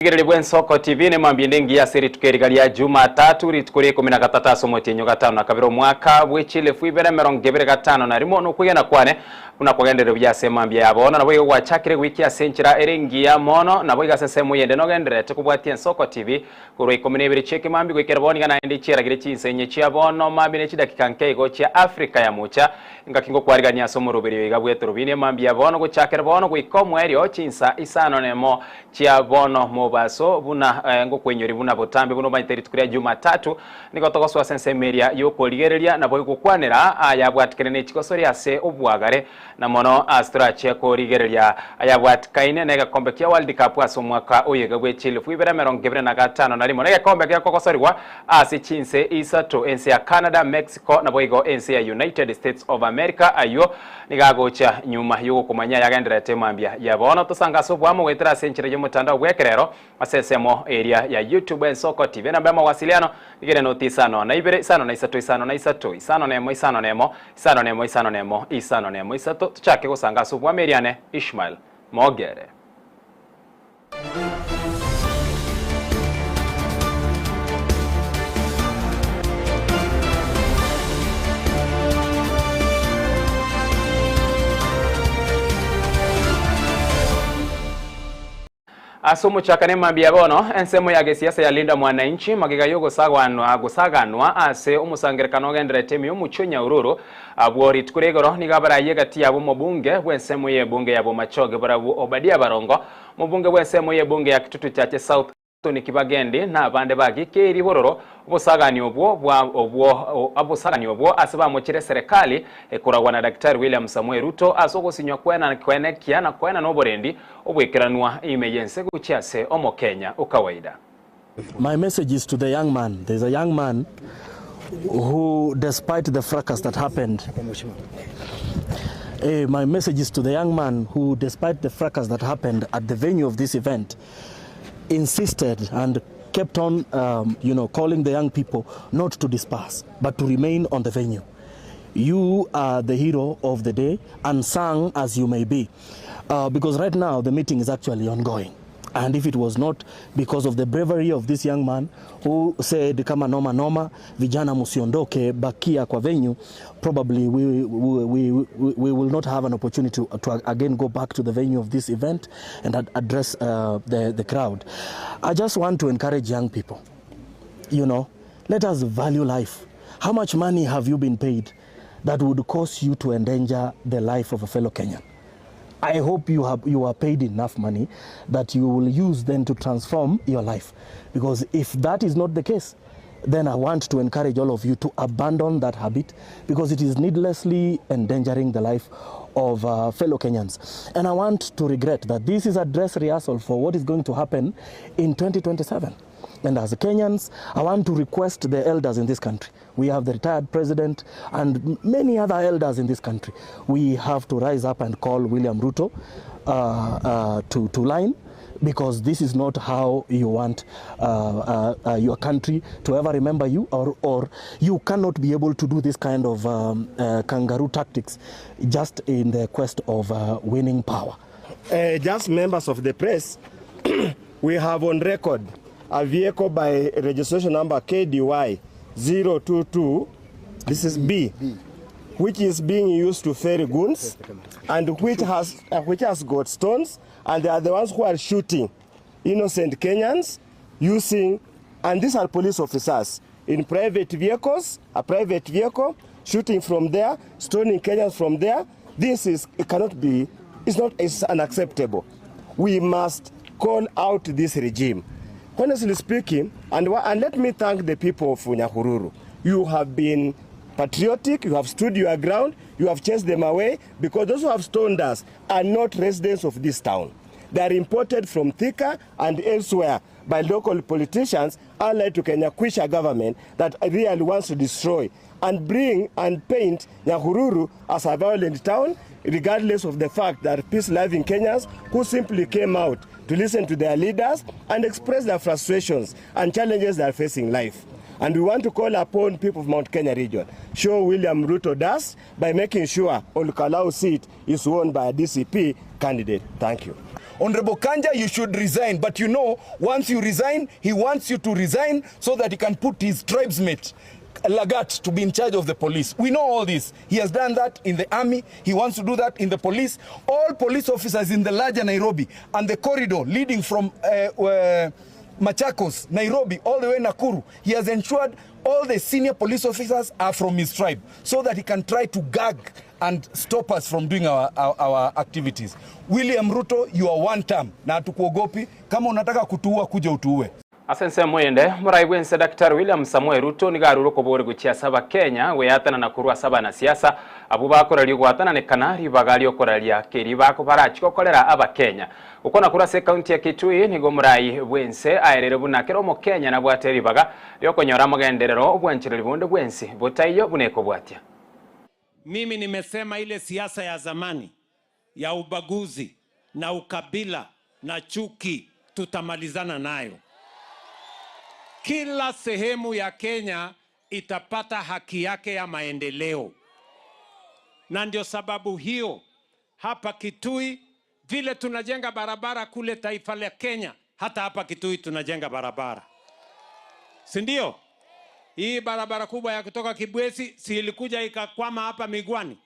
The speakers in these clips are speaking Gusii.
Rigereria bw'Ensoko TV nemambia ende engiya ase rituko eriga ria Jumatatu, rituko ria ikomi na gatato ase omotienyi o gatano na kabere omwaka bwe chielefu ibere emerongo ebere gatano na rimo. Nokwegena kwane buna kwagenderire buya ase emambia ya bono, naboigo gwachakire goikia ase enchera ere engiya mono, naboigo ase ensemo eyende nogendererete kobwatia Ensoko TV korwa ikomi na ibere chi'ekemambia goikera bono iga naende chiaragire chinsa inye chia bono mambia ne chidakika nke igo chia Africa ya mocha. Engaki ngokwarigania ase omoroberio iga bw'etorobini emambia ya bono gochakera bono goika omoerio chinsa isano nemo Chia bono mobaso, buna ngokoinyoria buna botambe buna omanyete rituko ria Jumatatu, nigo togosoa ase ensemo eria y'okorigereria naboigo gokwanera ayabwatikane ne chigosori ase obwagare, na mono ase torachie korigereria ayabwatikaine negekombe kia World Cup ase omwaka oyo iga bwe chilifu ibere emerongo ebere na gatano na rimo. Negekombe gekogosorigwa ase chinse isato, ense ya Canada, Mexico naboigo ense ya United States of America. Ayio Nigo agocha nyuma y'ogokomanya ayagendererete mambia ya bono. Tosange ase oboamo goetera ase enchera y'omotandao bw'ekerero ase ensemo eria ya YouTube Ensoko TV. Enamba y'amawasiliano nigo ere noti isano na ibere, isano na isato, isano na isato, isano na emo, isano na emo, isano na emo, isano na emo, isano na emo, isato. Tochake gosanga ase oboamo eriane Ishmael Mogere. Ase omochakano emambia ya bono, ensemo ya gesiasa ya Linda Mwananchi magega y'ogosaganwa gosaganwa ase omosangerekano ogendererete ime y'omochie o Nyahururu, Abwo rituko ria igoro nigo abarayie egati yabo omobunge bw'ensemo y'ebunge ya Bomachoge barabwo Obadia Barongo, omobunge bw'ensemo y'ebunge ya Kitutu Chache South Anthony Kibagendi na abande bagikeirie bororo obosagani obwo bwa obwo obosagani obwo ase bamochire eserekali ekoragwa na Daktari William Samoei Ruto ase ogosinywa kwena kwenekia na koenana oborendi obwekeranwa ime y'ense gochia ase omokenya o kawaida. My message is to the young man. There's a young man who, despite the fracas that happened, eh, my message is to the young man who, despite the fracas that happened at the venue of this event, insisted and kept on, um, you know, calling the young people not to disperse, but to remain on the venue. You are the hero of the day, unsung as you may be, uh, because right now the meeting is actually ongoing. And if it was not because of the bravery of this young man who said kama noma noma, vijana musiondoke, bakia kwa venue, probably we, we, we, we will not have an opportunity to, to again go back to the venue of this event and address uh, the, the crowd. I just want to encourage young people, you know, let us value life. How much money have you been paid that would cause you to endanger the life of a fellow Kenyan? I hope you have you are paid enough money that you will use then to transform your life. Because if that is not the case, then I want to encourage all of you to abandon that habit because it is needlessly endangering the life of uh, fellow Kenyans. And I want to regret that this is a dress rehearsal for what is going to happen in 2027. And as Kenyans, I want to request the elders in this country. We have the retired president and many other elders in this country. We have to rise up and call William Ruto uh, uh, to, to line because this is not how you want uh, uh, uh, your country to ever remember you or, or you cannot be able to do this kind of um, uh, kangaroo tactics just in the quest of uh, winning power. Uh, just members of the press, we have on record a vehicle by registration number KDY 022, this is B, B, which is being used to ferry goons and which has, uh, which has got stones, and they are the ones who are shooting innocent Kenyans using, and these are police officers in private vehicles, a private vehicle, shooting from there, stoning Kenyans from there. This is, it cannot be, it's not, it's unacceptable. We must call out this regime. Honestly speaking, and, and let me thank the people of Nyahururu. You have been patriotic, you have stood your ground, you have chased them away because those who have stoned us are not residents of this town. They are imported from Thika and elsewhere by local politicians allied to Kenya Kwisha government that really wants to destroy and bring and paint Nyahururu as a violent town, regardless of the fact that peace-loving Kenyans who simply came out to listen to their leaders and express their frustrations and challenges they are facing in life. And we want to call upon people of Mount Kenya region. Show William Ruto does by making sure Olkalou seat is won by a DCP candidate. Thank you. Honorable Kanja, you should resign. But you know, once you resign, he wants you to resign so that he can put his tribesmate Lagat to be in charge of the police. We know all this. He has done that in the army. He wants to do that in the police. All police officers in the larger Nairobi and the corridor leading from Machakos, Nairobi, all the way Nakuru. He has ensured all the senior police officers are from his tribe so that he can try to gag and stop us from doing our activities. William Ruto, you are one term. Na hatukuogopi. Kama unataka kutuua, kuja utuue. Ase ensemo ende morai bwense Daktari William Samoei Ruto nigo arure okobori gochia ase abakenya goeatana na korwa ase abanasiasa abwo bakoraria ogwatananekana ribaga riokoraria keri bako barachi gokorera abakenya. Gokwana korwa ase ekaunti ya Kitui nigo omorai bwense aerire buna kera omokenya nabwate ribaga riokonyora amagenderero obwanchereri bonde bwensi botaiyo buna ekobwatia. Mimi nimesema ile siasa ya zamani ya ubaguzi na ukabila na chuki tutamalizana nayo. Kila sehemu ya Kenya itapata haki yake ya maendeleo. Na ndio sababu hiyo hapa Kitui vile tunajenga barabara kule taifa la Kenya, hata hapa Kitui tunajenga barabara. Si ndio? Hii barabara kubwa ya kutoka Kibwezi si ilikuja ikakwama hapa Migwani?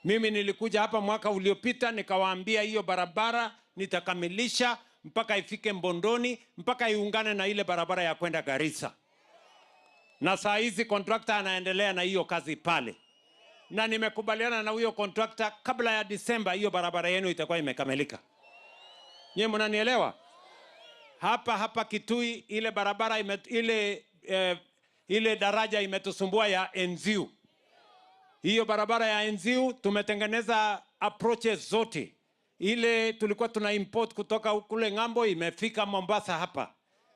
Mimi nilikuja hapa mwaka uliopita nikawaambia hiyo barabara nitakamilisha mpaka ifike Mbondoni, mpaka iungane na ile barabara ya kwenda Garissa. Na saa hizi contractor anaendelea na hiyo kazi pale. Na nimekubaliana na huyo contractor kabla ya Disemba hiyo barabara yenu itakuwa imekamilika. Nyie mnanielewa? Hapa hapa Kitui ile barabara ime, ile, ile daraja imetusumbua ya Enziu. Hiyo barabara ya Enziu tumetengeneza approaches zote. Ile tulikuwa tuna import kutoka kule ng'ambo imefika Mombasa hapa.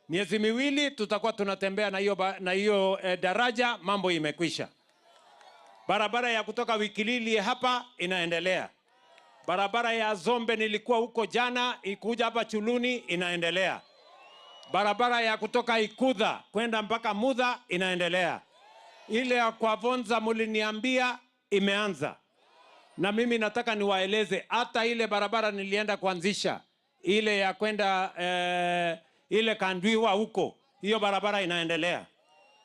Miezi miwili tutakuwa tunatembea na hiyo na hiyo daraja, mambo imekwisha. Barabara ya kutoka Wikilili hapa inaendelea. Barabara ya Zombe nilikuwa huko jana, ikuja hapa Chuluni inaendelea. Barabara ya kutoka Ikudha kwenda mpaka Mudha inaendelea. Ile ya kwa Vonza muliniambia imeanza. Na mimi nataka niwaeleze hata ile barabara nilienda kuanzisha ile ya kwenda ile Kandwiwa huko, hiyo barabara inaendelea.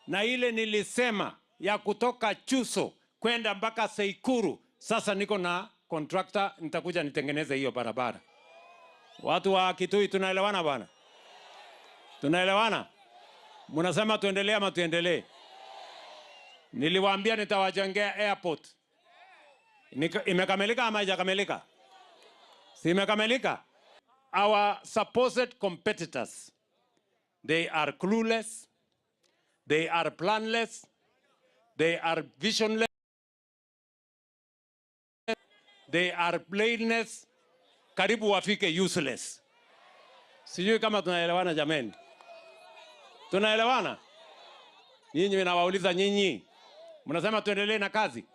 Na ile nilisema ya kutoka Chuso kwenda mpaka Seikuru, sasa niko na contractor, nitakuja nitengeneze hiyo barabara. Watu wa Kitui tunaelewana bwana? Tunaelewana? Mnasema tuendelee ama tuendelee? Niliwaambia nitawajengea airport. Imekamilika ama haijakamilika? Si imekamilika? Our supposed competitors, they are clueless, they are planless, they are visionless, they are blameless, karibu wafike useless. Sijui kama tunaelewana jameni. Tunaelewana? Nyinyi nawauliza nyinyi, mnasema tuendelee na kazi?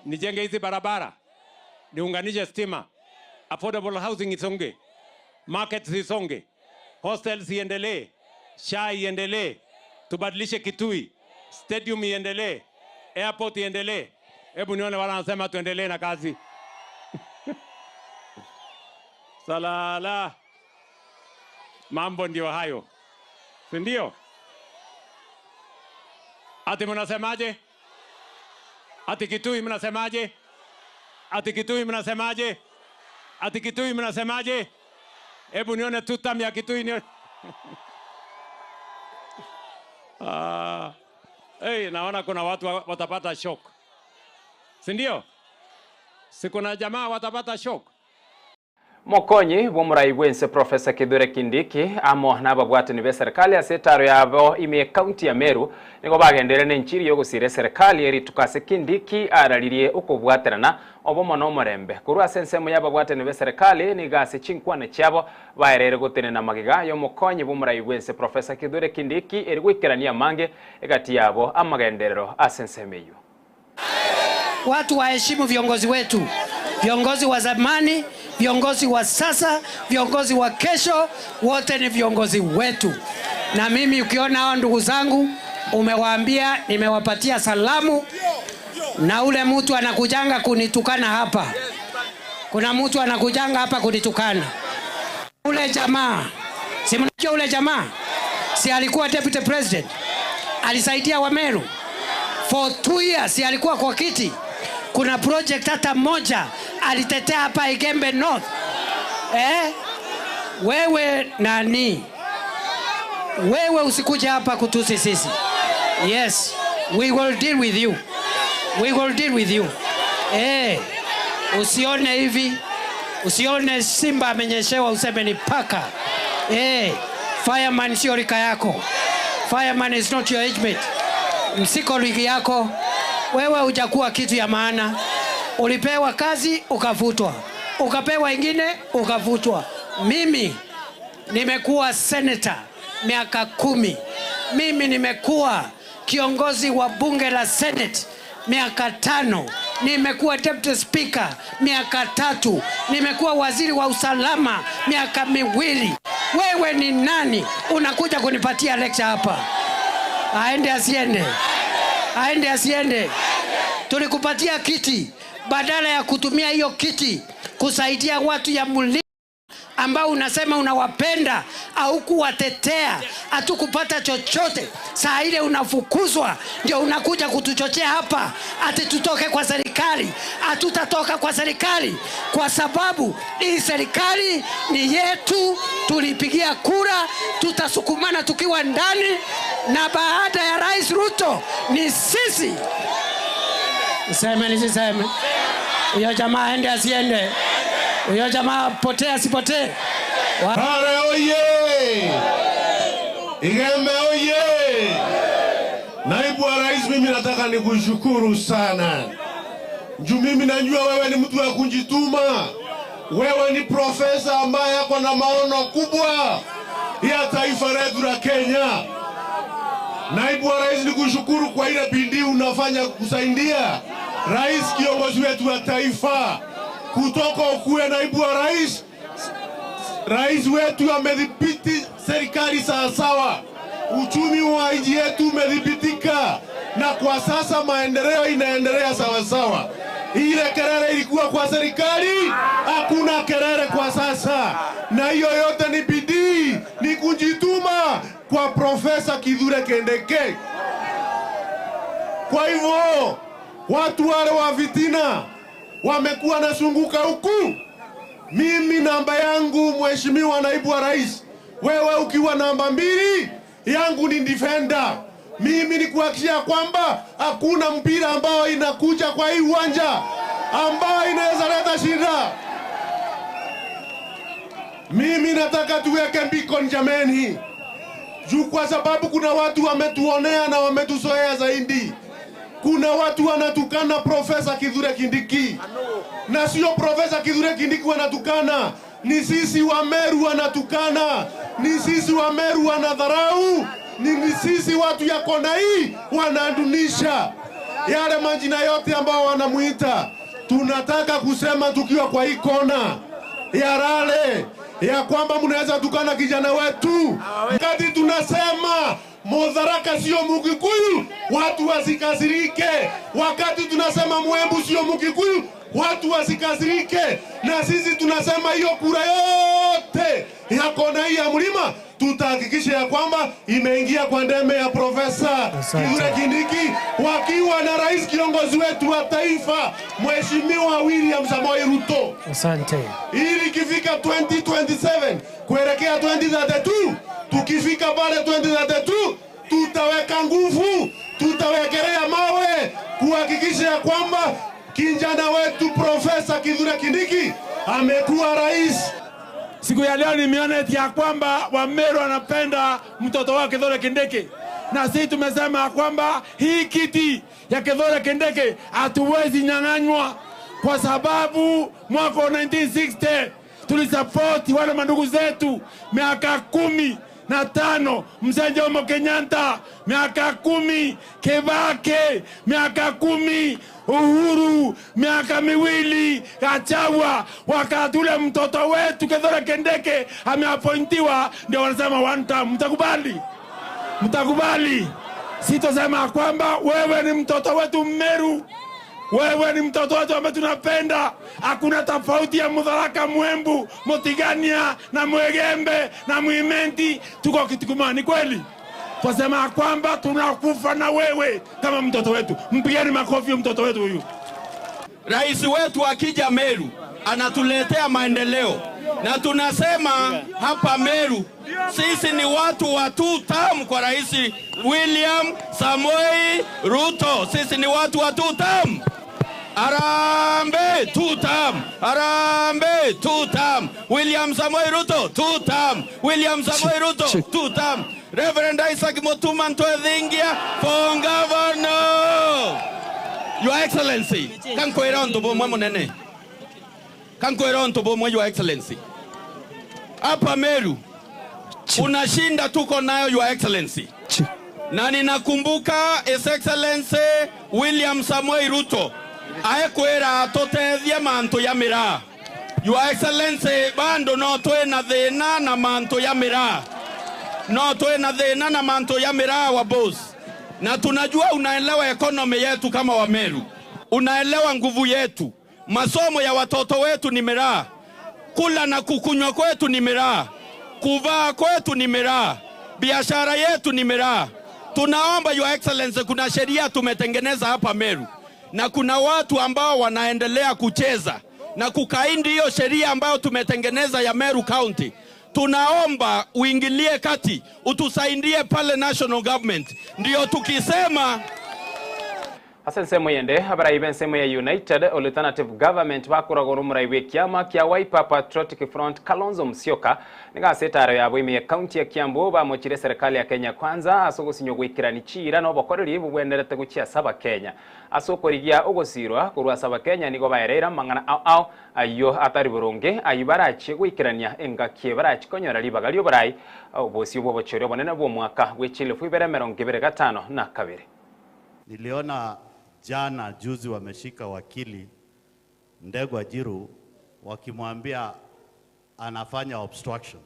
Nijenge hizi barabara, niunganishe stima, affordable housing isonge, markets isonge, hostels iendelee, SHA iendelee, tubadilishe Kitui, stadium iendelee, airport iendelee. Hebu nione wala wanasema tuendelee na kazi. Salala. Mambo ndio hayo. Si ndio? Ati mnasemaje? Ati Kitui mnasemaje? Ati Kitui mnasemaje? Ati Kitui mnasemaje? Hebu nione tutam ya Kitui nione. Hey, naona kuna watu watapata shock. Si ndio? Si kuna jamaa watapata shock? Mokonyi bw'omorai bwense Professor Kithure Kindiki amo n'ababwatani be serikali ase etaro yabo ime county ya Meru nigo bagendere n'enchiri yogosira eserikali erituka ase Kindiki araririe okobwaterana obomo na omorembe korwa ase ensemo y'ababwatani be serikali nigo ase chinkwana chiabo baerere gotenena magega y'omokonyi bw'omorai bwense Professor Kithure Kindiki eri goikerania amange egati yabo amagenderero ase ensemo eywo. Watu waheshimu viongozi wetu, viongozi wa zamani, viongozi wa sasa, viongozi wa kesho, wote ni viongozi wetu. Na mimi ukiona hao ndugu zangu, umewaambia, nimewapatia salamu. Na ule mtu anakujanga kunitukana hapa, kuna mtu anakujanga hapa kunitukana. Ule jamaa, si mnajua ule jamaa, si alikuwa deputy president, alisaidia Wameru for 2 years, si alikuwa kwa kiti. Kuna project hata moja alitetea hapa Igembe North, eh? Wewe nani? Wewe usikuja hapa kutusi sisi. Yes, we will deal with you. We will deal with you. Eh, usione hivi, usione simba amenyeshewa useme ni paka. Eh, fireman sio rika yako. Fireman is not your age mate. Msiko ligi yako. Wewe hujakuwa kitu ya maana. Ulipewa kazi ukafutwa, ukapewa ingine ukafutwa. Mimi nimekuwa senator miaka 10. Mimi nimekuwa kiongozi wa bunge la Senate miaka 5. Nimekuwa deputy speaker miaka 3. Nimekuwa waziri wa usalama miaka 2. Wewe ni nani unakuja kunipatia lecture hapa? Aende asiende? Aende asiende? Tulikupatia kiti, badala ya kutumia hiyo kiti kusaidia watu ya mlima ambao unasema unawapenda au kuwatetea, hatukupata chochote. Saa ile unafukuzwa, ndio unakuja kutuchochea hapa ati tutoke kwa serikali. Hatutatoka kwa serikali kwa sababu hii serikali ni yetu, tulipigia kura, tutasukumana tukiwa ndani, na baada ya Rais Ruto ni sisi. Niseme nisiseme? Huyo jamaa aende asiende? Huyo jamaa potee asipotee? Rale oye! Igembe oye! Naibu wa Rais, mimi nataka nikushukuru sana. Juu mimi najua wewe ni mtu wa kujituma. Wewe ni profesa ambaye ako na maono kubwa ya taifa letu la Kenya. Naibu wa Rais, nikushukuru kwa ile bidii unafanya kusaidia rais kiongozi wetu wa taifa. Kutoka ukuwe naibu wa rais, rais wetu amedhibiti serikali sawasawa, uchumi wa nchi yetu umedhibitika, na kwa sasa maendeleo inaendelea sawasawa. Ile kelele ilikuwa kwa serikali, hakuna kelele kwa sasa, na hiyo yote ni bidii, ni kujituma kwa Profesa Kithure Kindiki. Kwa hivyo watu wale wa fitina wamekuwa nasunguka huku. Mimi namba yangu, Mheshimiwa Naibu wa Rais, wewe ukiwa namba 2, yangu ni defender. Mimi ni kuhakikishia kwamba hakuna mpira ambao inakuja kwa hii uwanja ambao inaweza leta shida. Mimi nataka tuweke beacon jameni, juu kwa sababu kuna watu wametuonea na wametuzoea zaidi. Kuna watu wanatukana Profesa Kithure Kindiki, na sio Profesa Kithure Kindiki wanatukana, ni sisi wa Meru wanatukana, ni sisi wa Meru wanadharau, ni sisi watu ya kona hii wanadunisha yale majina yote ambao wanamuita. Tunataka kusema tukiwa kwa hii kona ya Rale ya kwamba mnaweza tukana kijana wetu, wakati tunasema Mutharaka sio Mukikuyu, watu wasikasirike. Wakati tunasema Mwembu sio Mukikuyu, watu wasikasirike. Na sisi tunasema hiyo kura yote ya kona hii ya mlima tutahakikisha ya kwamba imeingia kwa ndeme ya Profesa Kithure Kindiki wakiwa na rais kiongozi wetu wa taifa Mheshimiwa William Samoei Ruto. Asante. Ili ikifika 2027 kuelekea 2032, tukifika pale 2032 tutaweka nguvu, tutawekelea mawe kuhakikisha ya kwamba kijana wetu Profesa Kithure Kindiki amekuwa rais. Siku ya leo nimeona eti ya kwamba Wameru wanapenda mtoto wao Kithure Kindiki, na sisi tumesema ya kwamba hii kiti ya Kithure Kindiki hatuwezi nyang'anywa, kwa sababu mwaka wa 1960 tulisapoti wale mandugu zetu miaka 15, mzee Jomo Kenyatta miaka 10, Kibaki miaka 10, Uhuru miaka 2, Gachagua. Wakati ule mtoto wetu Kithure Kindiki ameapointiwa, ndio wanasema one term. Mtakubali? Mtakubali? Sitosema kwamba wewe ni mtoto wetu Meru. Wewe ni mtoto wetu ambaye tunapenda. Hakuna tofauti ya Mutharaka, Mwembu, Mutigania na Mwegembe na Mwimenti, tuko kitu kimoja. Ni kweli twasema kwamba tunakufa na wewe kama mtoto wetu. Mpigeni makofi mtoto wetu huyu. Rais wetu akija Meru anatuletea maendeleo, na tunasema hapa Meru sisi ni watu wa two term kwa Rais William Samoei Ruto. Sisi ni watu wa two term. Harambee two term, harambee two term. William Samoei Ruto two term, William Samoei Ruto two term. Reverend Isaac Mutuma Ntwethingia for governor. Your Excellency, kankwira undu bumwe munene, kankwira undu bumwe Your Excellency. Hapa Meru unashinda tuko nayo Your Excellency, na ninakumbuka His Excellency William Samoei Ruto aekwira tutethie mantu ya miraa. Your Excellency, bado no twina thina na mantu ya miraa, no twina thina na mantu ya miraa wa boss, na tunajua unaelewa economy yetu kama Wameru, unaelewa nguvu yetu, masomo ya watoto wetu ni miraa, kula na kukunywa kwetu ni miraa, kuvaa kwetu ni miraa, biashara yetu ni miraa. Tunaomba Your Excellency, kuna sheria tumetengeneza hapa Meru na kuna watu ambao wanaendelea kucheza na kukaindi hiyo sheria ambayo tumetengeneza ya Meru County. Tunaomba uingilie kati, utusaidie pale national government, ndio tukisema Ase ensemo yende abarai ba ensemo ya United Alternative Government bakoragwo omorai bwa ekiama kia Wiper Patriotic Front Kalonzo Musyoka niga ase etaro yabo ime ya county ya Kiambu bamochire serikali ya Kenya Kwanza ase ogosinywa goikerani chira na obokoreri bobwenerete gochia ase abakenya ase okorigia ogosirwa korwa ase abakenya nigo baereire amang'ana ao ao aywo atari boronge aywo barachie goikerania engaki barachie konyora ribaga ria oborai obosio bwa obochori obonene bwa omwaka bwa chielfu ibere emerongo ibere gatano na kabere. Niliona jana juzi wameshika wakili Ndegwa Njiru wakimwambia anafanya obstruction.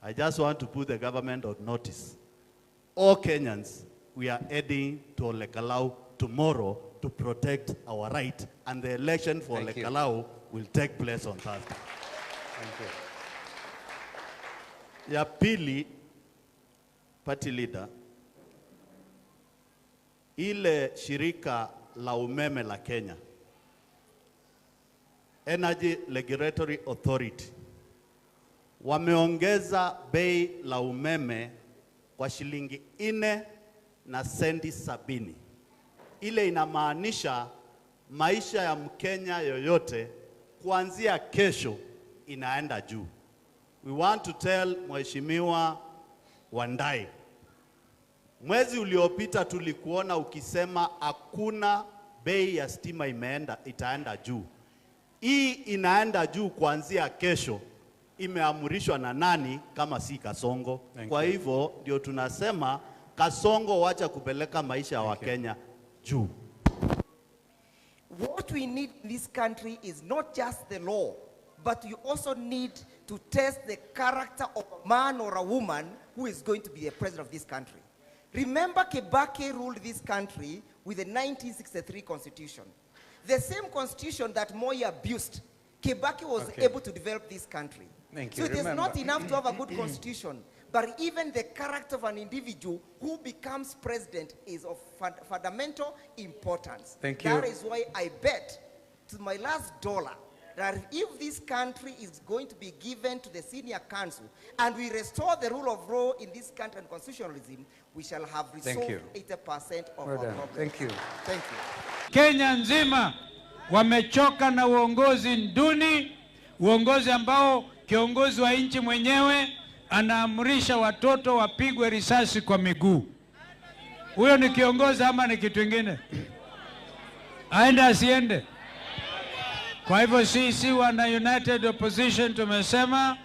I just want to put the government on notice. All Kenyans, we are heading to Olekalau tomorrow to protect our right, and the election for Thank you. Olekalau will take place on Thursday. Thank you. Ya pili, party leader, ile shirika la umeme la Kenya, Energy Regulatory Authority, wameongeza bei la umeme kwa shilingi 4 na sendi 70. Ile inamaanisha maisha ya Mkenya yoyote kuanzia kesho inaenda juu. We want to tell Mheshimiwa Wandayi, mwezi uliopita tulikuona ukisema hakuna bei ya stima itaenda juu. Hii inaenda juu kuanzia kesho, imeamrishwa na nani kama si Kasongo? Thank Kwa you. hivyo ndio tunasema Kasongo, wacha kupeleka maisha ya Wakenya juu. What we need in this country is not just the law, but you also need to test the character of a man or a woman who is going to be the president of this country. Remember, Kibaki ruled this country with the 1963 constitution. The same constitution that Moi abused, Kibaki was able to develop this country. Thank So you. it is Remember. not enough to have a good constitution, but even the character of an individual who becomes president is of fundamental importance. Thank That you. is why I bet to my last dollar that if this country is going to be given to the senior council and we restore the rule of law in this country and constitutionalism, we shall have Thank resolved you. 80% of Well our done. problems. Thank you. Thank you. Kenya nzima wamechoka na uongozi nduni, uongozi ambao kiongozi wa nchi mwenyewe anaamrisha watoto wapigwe risasi kwa miguu. Huyo ni kiongozi ama ni kitu kingine? Aende asiende? Kwa hivyo sisi wana United Opposition tumesema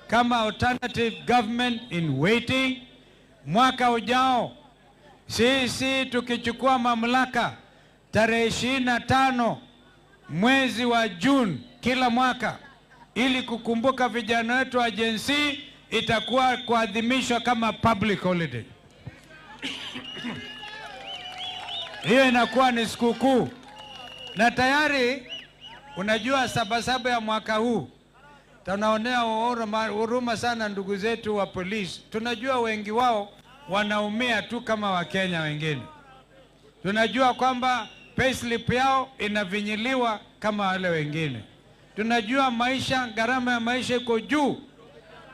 kama alternative government in waiting, mwaka ujao sisi tukichukua mamlaka tarehe 25 mwezi wa Juni kila mwaka, ili kukumbuka vijana wetu wa Gen Z, itakuwa kuadhimishwa kama public holiday. Hiyo inakuwa ni sikukuu. Na tayari unajua Sabasaba ya mwaka huu tunaonea huruma sana ndugu zetu wa polisi. Tunajua wengi wao wanaumia tu kama Wakenya wengine. Tunajua kwamba payslip yao inavinyiliwa kama wale wengine. Tunajua maisha, gharama ya maisha iko juu,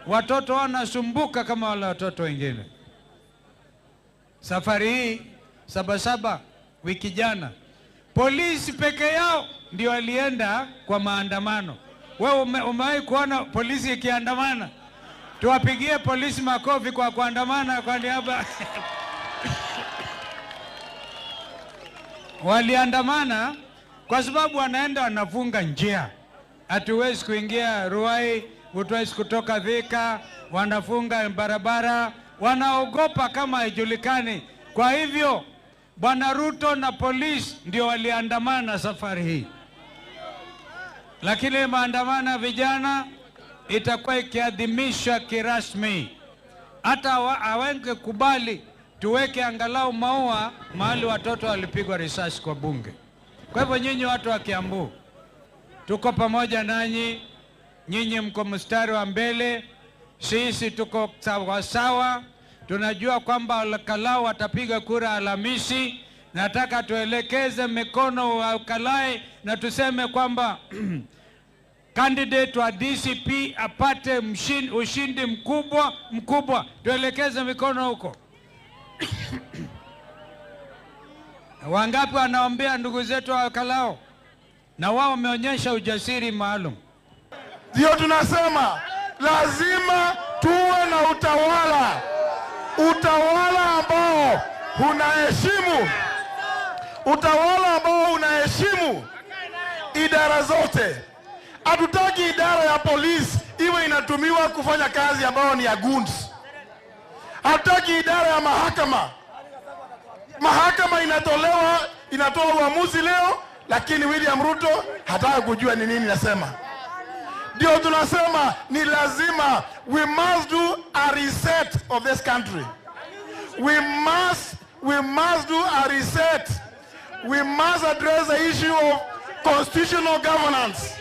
watoto wanasumbuka kama wale watoto wengine. Safari hii Sabasaba wiki jana, polisi peke yao ndio walienda kwa maandamano. Wewe umewahi kuona polisi ikiandamana? Tuwapigie polisi makofi kwa kuandamana kwa niaba waliandamana kwa sababu wanaenda wanafunga njia, hatuwezi kuingia Ruai, hatuwezi kutoka Thika, wanafunga barabara, wanaogopa kama haijulikani. Kwa hivyo Bwana Ruto na polisi ndio waliandamana safari hii, lakini maandamano ya vijana itakuwa ikiadhimishwa kirasmi. Hata hawangekubali tuweke angalau maua mahali watoto walipigwa risasi kwa bunge. Kwa hivyo nyinyi watu wa Kiambu, tuko pamoja nanyi, nyinyi mko mstari wa mbele, sisi tuko sawa sawa. Tunajua kwamba Olkalou watapiga kura Alhamisi. Nataka tuelekeze mikono wa Olkalou na tuseme kwamba candidate wa DCP apate ushindi mkubwa mkubwa. Tuelekeze mikono huko. Wangapi wanaombea ndugu zetu wa Olkalou? Na wao wameonyesha ujasiri maalum. Ndio tunasema lazima tuwe na utawala, utawala ambao unaheshimu, utawala ambao unaheshimu idara zote. Hatutaki idara ya polisi iwe inatumiwa kufanya kazi ambayo ni ya goons. Hatutaki idara ya mahakama, mahakama inatoa uamuzi leo, lakini William Ruto hataki kujua ni nini nasema. Ndio tunasema ni lazima, we must do a reset of this country. We must do a reset. We must address the issue of constitutional governance.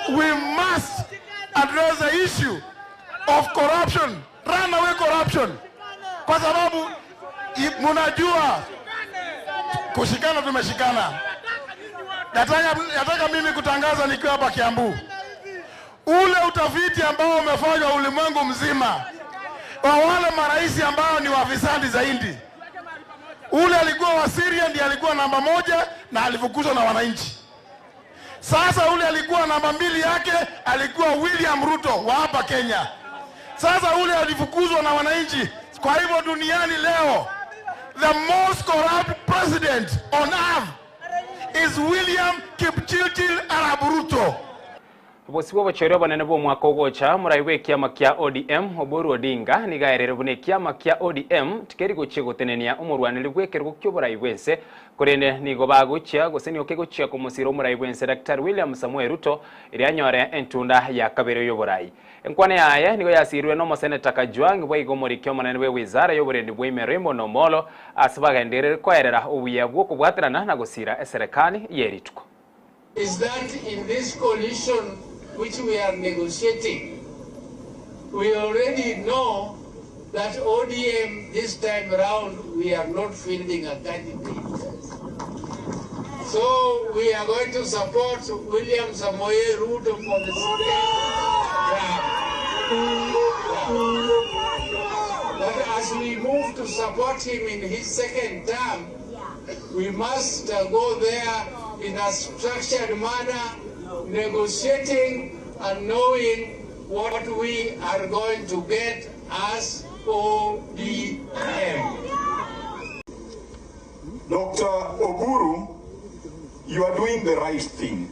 We must address the issue of corruption, runaway corruption. Kwa sababu mnajua kushikana tumeshikana. Nataka mimi kutangaza nikiwa hapa Kiambu, ule utafiti ambao umefanywa ulimwengu mzima wa wale marais ambao ni wafisadi zaidi, ule alikuwa wa Syria ndiye alikuwa namba 1 na alifukuzwa na wananchi. Sasa ule alikuwa namba 2 yake alikuwa William Ruto wa hapa Kenya. Sasa ule alifukuzwa na wananchi. Kwa hivyo duniani leo the most corrupt president on earth is William Kipchirchir Arap Ruto. Bosi bwa bonene bwa omwaka ogocha murai bwa ekiama kia ODM Oburu Odinga nigaerere buna ekiama kia ODM tikeri gochia gotenenia omorwaneri bwa ekerogo kia oborai bwense korende nigo bagochia gose nigo kegochia komosira omorai bwense Dr. William Samoei Ruto eria anyore entunda ya kabere y'oborai. Enkwana yaye nigo yasirwe n'omoseneta Kajwang' bwaiga omoriki omonene bwa wizara y'oborendi bwa Imero Raymond Omolo ase bagenderere koerera obuya bwa okobwaterana na gosira eserekari y'erituko. Is that in this coalition which we are negotiating, we already know that ODM this time round we are not fielding a candidate. So we are going to support William Samoei Ruto for the second term. But as we move to support him in his second term, we must go there in a structured manner, negotiating and knowing what we are going to get as ODM. Dr. Oburu, you are doing the right thing.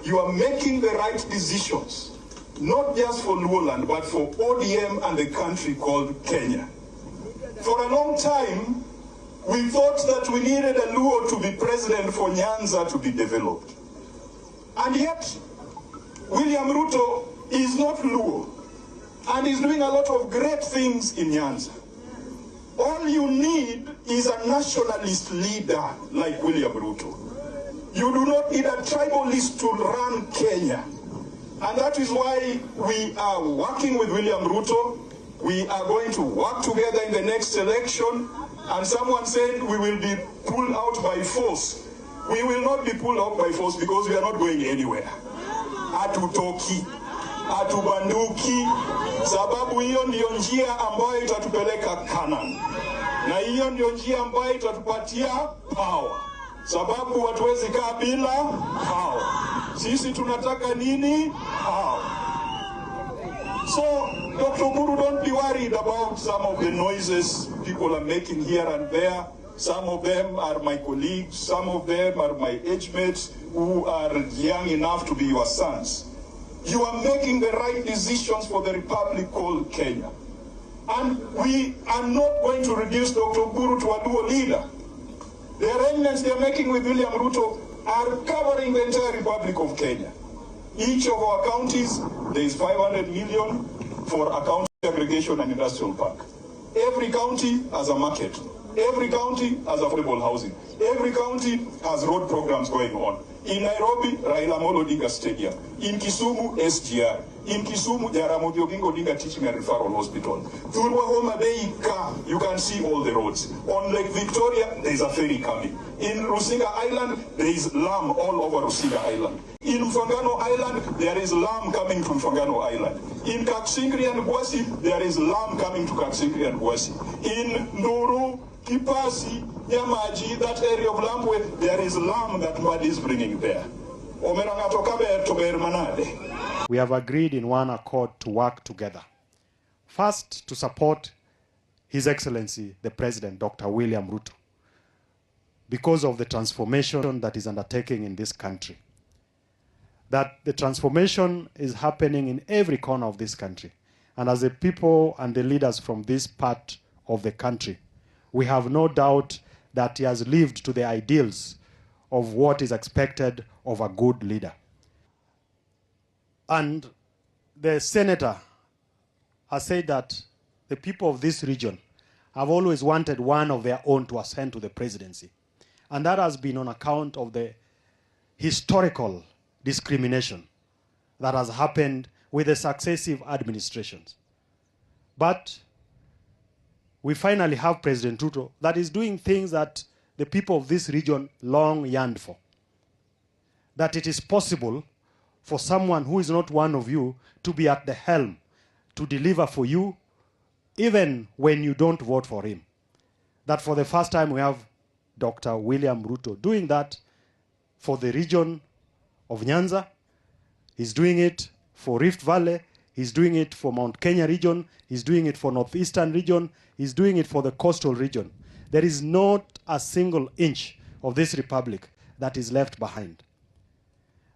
You are making the right decisions, not just for Luoland, but for ODM and the country called Kenya. For a long time, we thought that we needed a Luo to be president for Nyanza to be developed. And yet, William Ruto is not Luo, and is doing a lot of great things in Nyanza. All you need is a nationalist leader like William Ruto. You do not need a tribalist to run Kenya. And that is why we are working with William Ruto. We are going to work together in the next election. And someone said we will be pulled out by force. We will not be pulled out by force because we are not going anywhere. Hatutoki, hatubanduki, sababu hiyo ndiyo njia ambayo itatupeleka Canaan, na hiyo ndiyo njia ambayo itatupatia power, sababu hatuwezi kaa bila power. Sisi tunataka nini? Power. So, Dr. Oburu, don't be worried about some of the noises people are making here and there. Some of them are my colleagues, some of them are my age mates who are young enough to be your sons. You are making the right decisions for the republic called Kenya. And we are not going to reduce Dr. Oburu to a dual leader. The arrangements they are making with William Ruto are covering the entire Republic of Kenya. Each of our counties, there is 500 million for a county aggregation and industrial park. Every county has a market. Every county has affordable housing. Every county has road programs going on. In Nairobi, Raila Amolo Odinga Stadium. In Kisumu, SGR. In Kisumu, Jaramogi Oginga Odinga Teaching and Referral Hospital. Thurwa Homa Bay, Ka, you can see all the roads. On Lake Victoria, there is a ferry coming. In Rusinga Island, there is lamb all over Rusinga Island. In Mfangano Island, there is lamb coming to Mfangano Island. In Kaksingri and Gwasi, there is lamb coming to Kaksingri and Gwasi. In Nduru, Kipasi, Nyamaji, that area of Lambwe, there is lamb that Mbadi is bringing there. Omera ng'ato kaber to ber manade. We have agreed in one accord to work together. First, to support His Excellency, the President, Dr. William Ruto, because of the transformation that is undertaking in this country. That the transformation is happening in every corner of this country. And as the people and the leaders from this part of the country, we have no doubt that he has lived to the ideals of what is expected of a good leader. And the senator has said that the people of this region have always wanted one of their own to ascend to the presidency. And that has been on account of the historical discrimination that has happened with the successive administrations. But we finally have President Ruto that is doing things that the people of this region long yearned for. That it is possible for someone who is not one of you to be at the helm, to deliver for you, even when you don't vote for him. That for the first time we have Dr. William Ruto doing that for the region of Nyanza. He's doing it for Rift Valley. He's doing it for Mount Kenya region. He's doing it for Northeastern region. He's doing it for the coastal region. There is not a single inch of this republic that is left behind.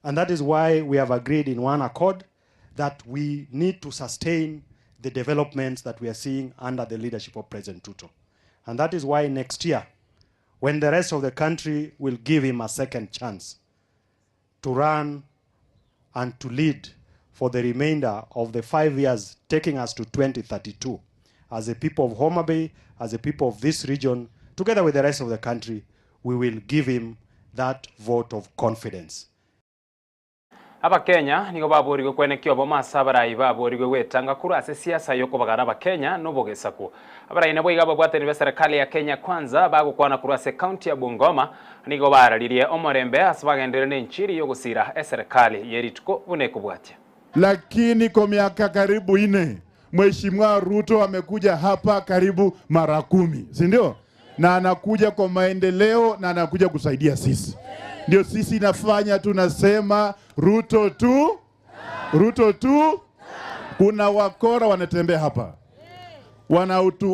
And that is why we have agreed in one accord that we need to sustain the developments that we are seeing under the leadership of President Ruto. And that is why next year, when the rest of the country will give him a second chance to run and to lead for the remainder of the 5 years taking us to 2032, as a people of Homa Bay, as a people of this region, together with the rest of the country, we will give him that vote of confidence. Abakenya nigo baborigwe kwenekio bomasa abarai baborigwe gwetanga korwa ase siasa yokobagara abakenya nobogesaku. Abarai nabo iga babwatani ba serikali ya Kenya Kwanza bagokwana korwa ase county ya Bungoma nigo bararirie omorembe ase bagendere na enchiri yogosira eserikali yerituko buna ekobwatia. Lakini kwa miaka karibu 4 Mheshimiwa Ruto amekuja hapa karibu mara 10, si ndio? Na anakuja kwa maendeleo na anakuja kusaidia sisi. Ndio sisi inafanya tunasema Ruto tu, Ruto tu. Kuna wakora wanatembea hapa,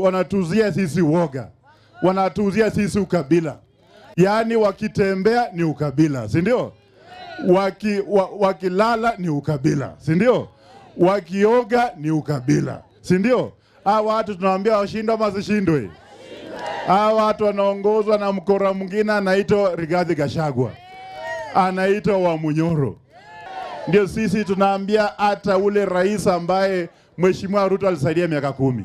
wanatuzia sisi woga, wanatuzia sisi ukabila. Yaani wakitembea ni ukabila, si ndio? Wakilala ni ukabila, si ndio? Wakioga ni ukabila, si ndio? Hawa watu tunawaambia washindwe ama wasishindwe? Hawa watu wanaongozwa na mkora mwingine anaitwa Rigathi Gachagua, anaitwa Wamunyoro. Ndio sisi tunaambia hata ule rais ambaye Mheshimiwa Ruto alisaidia miaka 10,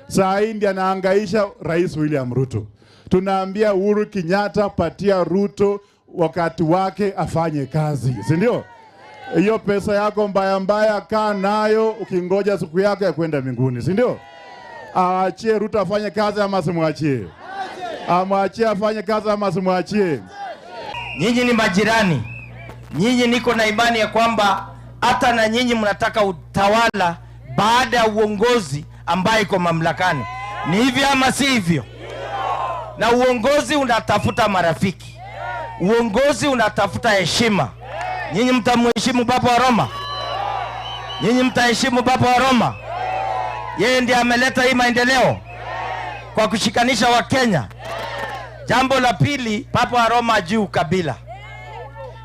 saa hii ndiye anahangaisha Rais William Ruto. Tunaambia Uhuru Kenyatta, patia Ruto wakati wake afanye kazi, si ndio? Hiyo pesa yako mbaya mbaya, kaa nayo ukingoja siku yako ya kwenda mbinguni, si ndio? Aachie Ruto afanye kazi ama simwachie? Amwachie afanye kazi ama simwachie? Nyinyi ni majirani, nyinyi niko na imani ya kwamba hata na nyinyi mnataka utawala baada ya uongozi ambaye iko mamlakani. Ni hivyo ama si hivyo? Na uongozi unatafuta marafiki, uongozi unatafuta heshima. Nyinyi mtamheshimu Papa wa Roma? Nyinyi mtaheshimu Papa wa Roma? Yeye ndiye ameleta hii maendeleo kwa kushikanisha Wakenya. Jambo la pili, Papa wa Roma hajui ukabila.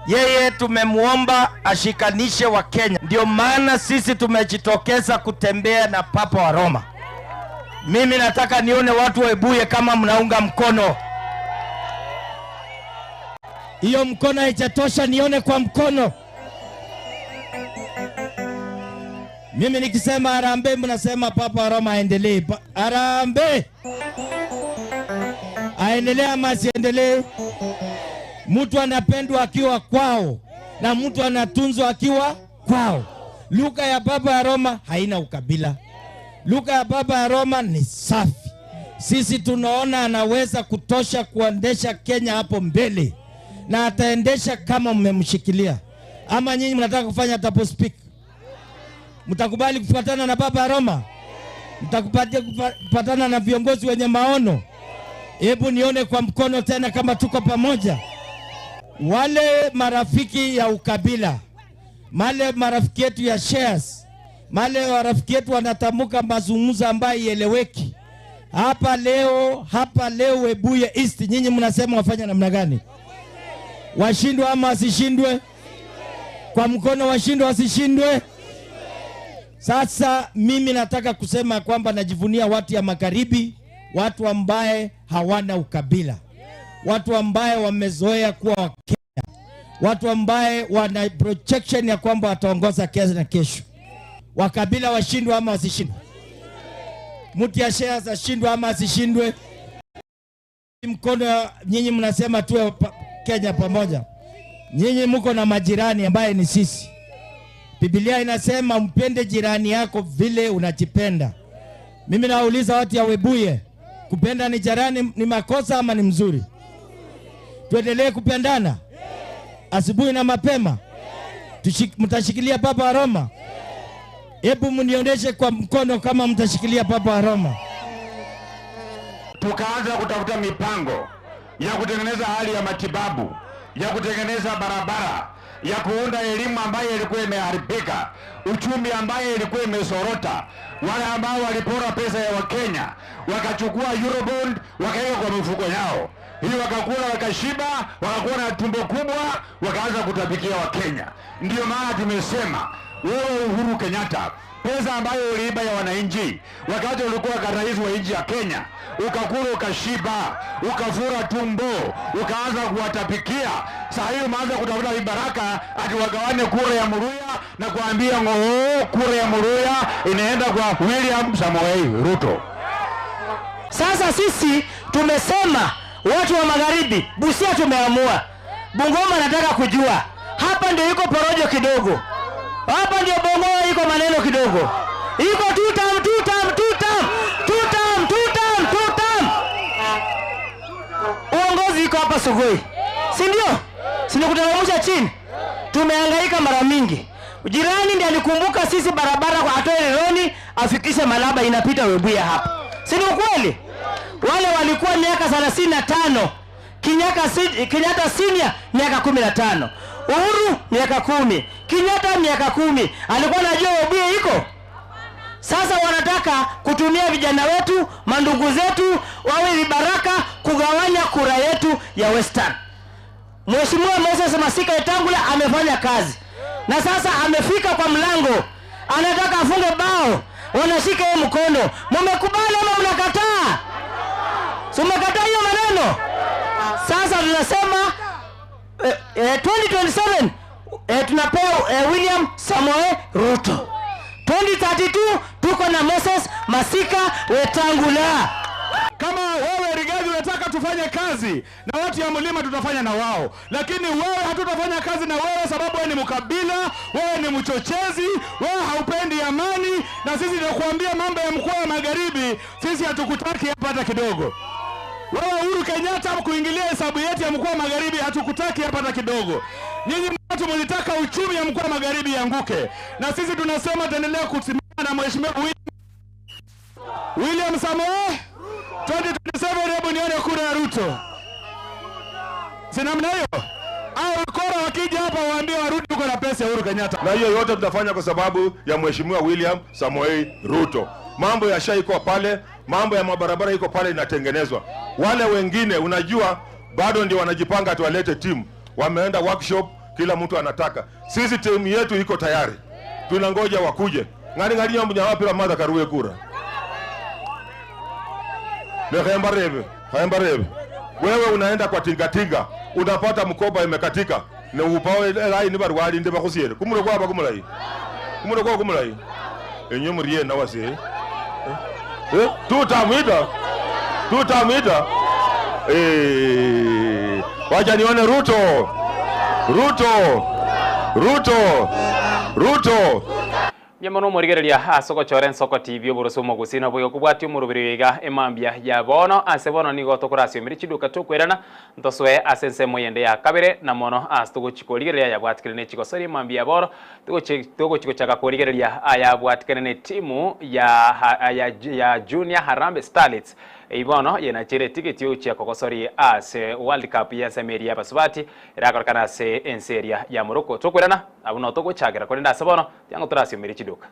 Yeye tumemwomba ashikanishe Wakenya, ndio maana sisi tumejitokeza kutembea na Papa wa Roma. Mimi nataka nione watu wa kama mnaunga mkono. Hiyo mkono haijatosha, nione kwa mkono. Mimi nikisema harambee, mnasema Papa wa Roma aendelee. Harambee aendelee ama asiendelee? Mtu anapendwa akiwa kwao na mtu anatunzwa akiwa kwao. Lugha ya Papa ya Roma haina ukabila. Lugha ya Papa ya Roma ni safi. Sisi tunaona anaweza kutosha kuendesha Kenya hapo mbele, na ataendesha kama mmemshikilia. Ama nyinyi mnataka kufanya double speak? Mtakubali kufuatana na Papa ya Roma? Mtakubali kufuatana na viongozi wenye maono? Hebu nione kwa mkono tena kama tuko pamoja. Wale marafiki ya ukabila, wale marafiki yetu ya shares, wale marafiki yetu wanatamuka mazungumzo ambayo ieleweki. Hapa leo, hapa leo Webuye East, nyinyi mnasema wafanya namna gani? Washindwe ama wasishindwe? Kwa mkono washindwe wasishindwe? Sasa mimi nataka kusema kwamba najivunia watu ya magharibi, watu ambaye hawana ukabila, watu ambaye wamezoea kuwa Wakenya, watu ambaye wana projection ya kwamba wataongoza Kenya kesho. Wakabila washindwe ama wasishindwe? Mtu ya shares ashindwe ama asishindwe? Mkono nyinyi mnasema tuwe pa, Kenya pamoja. Nyinyi mko na majirani ambaye ni sisi. Biblia inasema mpende jirani yako vile unajipenda. Mimi nauliza watu ya Webuye, kupenda ni jirani ni makosa ama ni mzuri? Tuendelee kupendana asubuhi na mapema. Mtashikilia Papa wa Roma? Hebu mnionyeshe kwa mkono kama mtashikilia Papa wa Roma. Tukaanza kutafuta mipango ya kutengeneza hali ya matibabu, ya kutengeneza barabara, ya kuunda elimu ambayo ilikuwa imeharibika, uchumi ambaye ilikuwa imesorota. Wale ambao walipora pesa ya Wakenya wakachukua Eurobond wakaweka kwa mifuko yao, hii wakakula wakashiba, wakakuwa na tumbo kubwa, wakaanza kutapikia Wakenya. Ndiyo maana tumesema wewe Uhuru Kenyatta, pesa ambayo uliiba ya wananchi wakati ulikuwa rais wa nchi ya Kenya, ukakula ukashiba, ukafura tumbo, ukaanza kuwatapikia. Saa hii umeanza kutafuta vibaraka ati wagawane kura ya Muruya na kuambia ng'oo, kura ya Muruya inaenda kwa William Samoei Ruto. Sasa sisi tumesema watu wa magharibi, Busia tumeamua, Bungoma nataka kujua hapa ndio iko porojo kidogo, hapa ndio Bungoma iko maneno kidogo, iko two term, two term, two term, two term, two term, two term. Uongozi iko hapa Sugoi, si ndio? Si ndio kuteremsha chini? Tumehangaika mara mingi. Jirani ndiye alikumbuka sisi barabara kwa atoe Rironi afikishe Malaba inapita Webuye hapa, si ni ukweli? Wale walikuwa miaka 35, Kenyatta senior miaka 15, Uhuru miaka 10, Kenyatta miaka 10. Alikuwa anajua Webuye iko? Sasa wanataka kutumia vijana wetu, mandugu zetu wawe vibaraka kugawanya kura yetu ya Western. Mheshimiwa Moses Masika Wetangula amefanya kazi na sasa amefika kwa mlango, anataka afunge bao, wanashika yeye mkono. Mmekubali ama mnakataa? Si mmekataa hiyo maneno? Sasa tunasema 2027 tunapewa William Samoei Ruto. 2032 tuko na Moses Masika Wetangula. Kama wewe Rigathi unataka tufanye kazi na watu ya mlima, tutafanya na wao, lakini wewe hatutafanya kazi na wewe sababu wewe ni mkabila, wewe ni mchochezi, wewe haupendi amani, na sisi tunakuambia mambo ya mkoa wa Magharibi, sisi hatukutaki hapa hata kidogo. Wewe Uhuru Kenyatta kuingilia hesabu yetu ya mkoa wa Magharibi hatukutaki hapa hata kidogo. Nyinyi watu mlitaka uchumi ya mkoa wa Magharibi ianguke, na sisi tunasema tuendelea kusimama na Mheshimiwa William Samoei 2027. Hebu nione kura ya Ruto, si namna hiyo? Au wakora wakija hapa waambie warudi huko na pesa ya Uhuru Kenyatta. Na hiyo yote tutafanya kwa sababu ya Mheshimiwa William Samoei Ruto. Mambo ya SHA iko pale, mambo ya mabarabara iko pale inatengenezwa. Wale wengine unajua bado ndio wanajipanga tuwalete timu, wameenda workshop, kila mtu anataka. Sisi timu yetu iko tayari, tunangoja wakuje. ng'ani ng'ani nyambu nyawapira Martha Karue kura lekhemba rebe khemba rebe. Wewe unaenda kwa tingatinga unapata mkoba imekatika ne upawe line barwalinde bakhusiele kumurwe kwaba kumulayi kumurwe kwa kumulayi enywe murie nawase eh? Eh? tutamwita tutamwita eh. Wacha nione Ruto Ruto Ruto Ruto Mbuya mono omorigereria ase ogochora Ensoko TV oborose omogusii nabo igo kobwatia omoroberi oyo iga emambia ya bono. Ase bono nigo tokorasiomire chiduka tokoirana ntosoe ase ensemo eyende ya kabere na mono ase togochi korigereria ayabwatikire ne chigosori emambia ya bono togochi togochi gochaka korigereria ayabwatikane ne timu ya ya ya Junior Harambee Starlets. Eyio bono yenachere etigiti yogochia kogosori ase World Cup y'ensemo eria y'abasubati erakorekane ase ense eria ya Morocco. Tokoirana abwo noo togochakera korende ase bono tiango torasiomerie chiduka.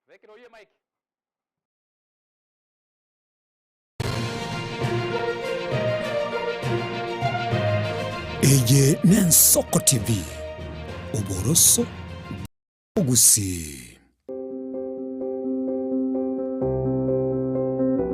Bekera oyio emic. Eye n'Ensoko TV, oboroso bw'obogusii.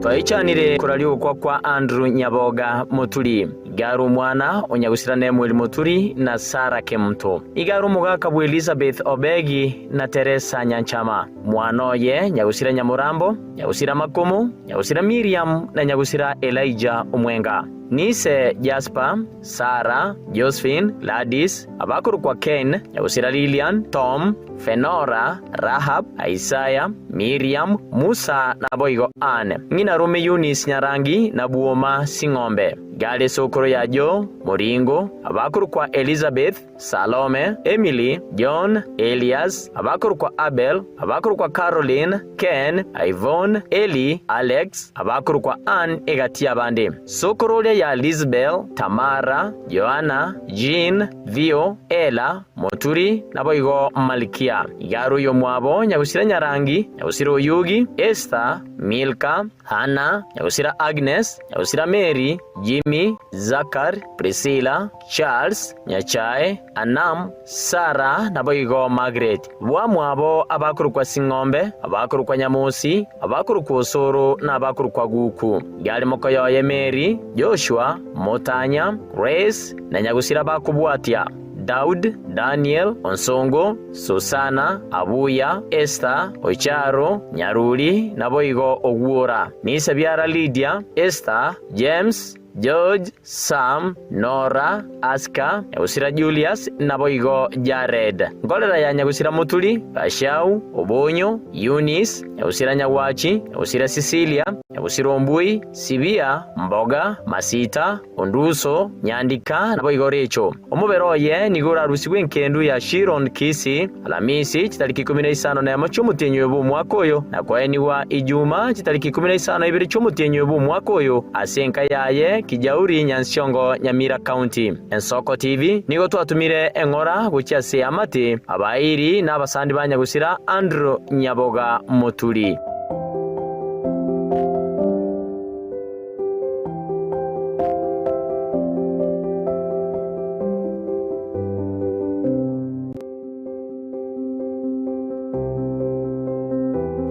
Twaichanire koraria ogokwa kwa Andrew Nyaboga Moturi, iga are omwana o Nyagusira Nemuel Moturi na Sarah Kemunto. Iga are omogaka bwa Elizabeth Obegi na Teresa Nyanchama. Mwana oye Nyagusira Nyamorambo, Nyagusira Makomo, Nyagusira Miriam na Nyagusira Elijah Omwenga. Nise Jasper, Sarah, Josephine, Gladys, abakorokwa Ken, Nyagusira Lilian, Tom, Fenora, Rahab, Isaiah, Miriam, Musa naboigo Ann. Ng'ina rome Eunice Nyarangi na Bwoma Sing'ombe. Gare esokoro ya Joe, Moringo, abakorokwa Elizabeth, Salome, Emily, John, Elias, abakorokwa Abel, abakorokwa Caroline, Ken, Yvonne, Eli, Alex, abakorokwa Ann egati y'abande. Sokoro oria ya Lizbel, Tamara, Joanna, Jean, Theo, Ella, Moturi, naboigo Malkia. Iga are oyomwabo Nyagusira Nyarangi, Nyagusira Oyugi, Esther, Milka, Hannah, Nyagusira Agnes, Nyagusira Mary, Jimmy, Zakar, Priscilla, Charles, Nyachae, Anam, Sarah, naboigo Margaret. Bwamwabo abakorokwa Sing'ombe, abakorokwa Nyamosi, abakorokwa Osoro, na abakorokwa Guku. Iga are mokoyoye Mary, Joshua, Motanya, Grace, na Nyagusira bakobwatia. Daud, Daniel, Onsongo, Susana, Abuya, Esther, Ocharo, Nyaruri, naboigo Ogwora. Nise biara Lydia, Esther, James, George, Sam, Nora, Aska, Nyagusira Julius, naboigo Jared. Nkorera ya Nyagusira Moturi, Gachau, Obonyo, Eunice, Nyagusira Nyagwachi, Nyagusira Cecilia, Nyagusira Ombui, Sibia, Mboga, Masita, Onduso, Nyandika, naboigo Recho. Omobere oye nigo orarusigwe enkendu ya Shiron Kisii, Alamisi, chitariki ikomi na isano na emo chi'omotienyi oyo bw'omwaka oyo, na koenigwa Ijuma chitariki ikomi na isano na ibere chi'omotienyi oyo bw'omwaka oyo, ase enka yaye Kijauri, Nyansiongo, Nyamira County. Ensoko TV nigo twatumire eng'ora gochia ase eamate, abairi na abasandi ba nyagusira Andrew Nyaboga Moturi.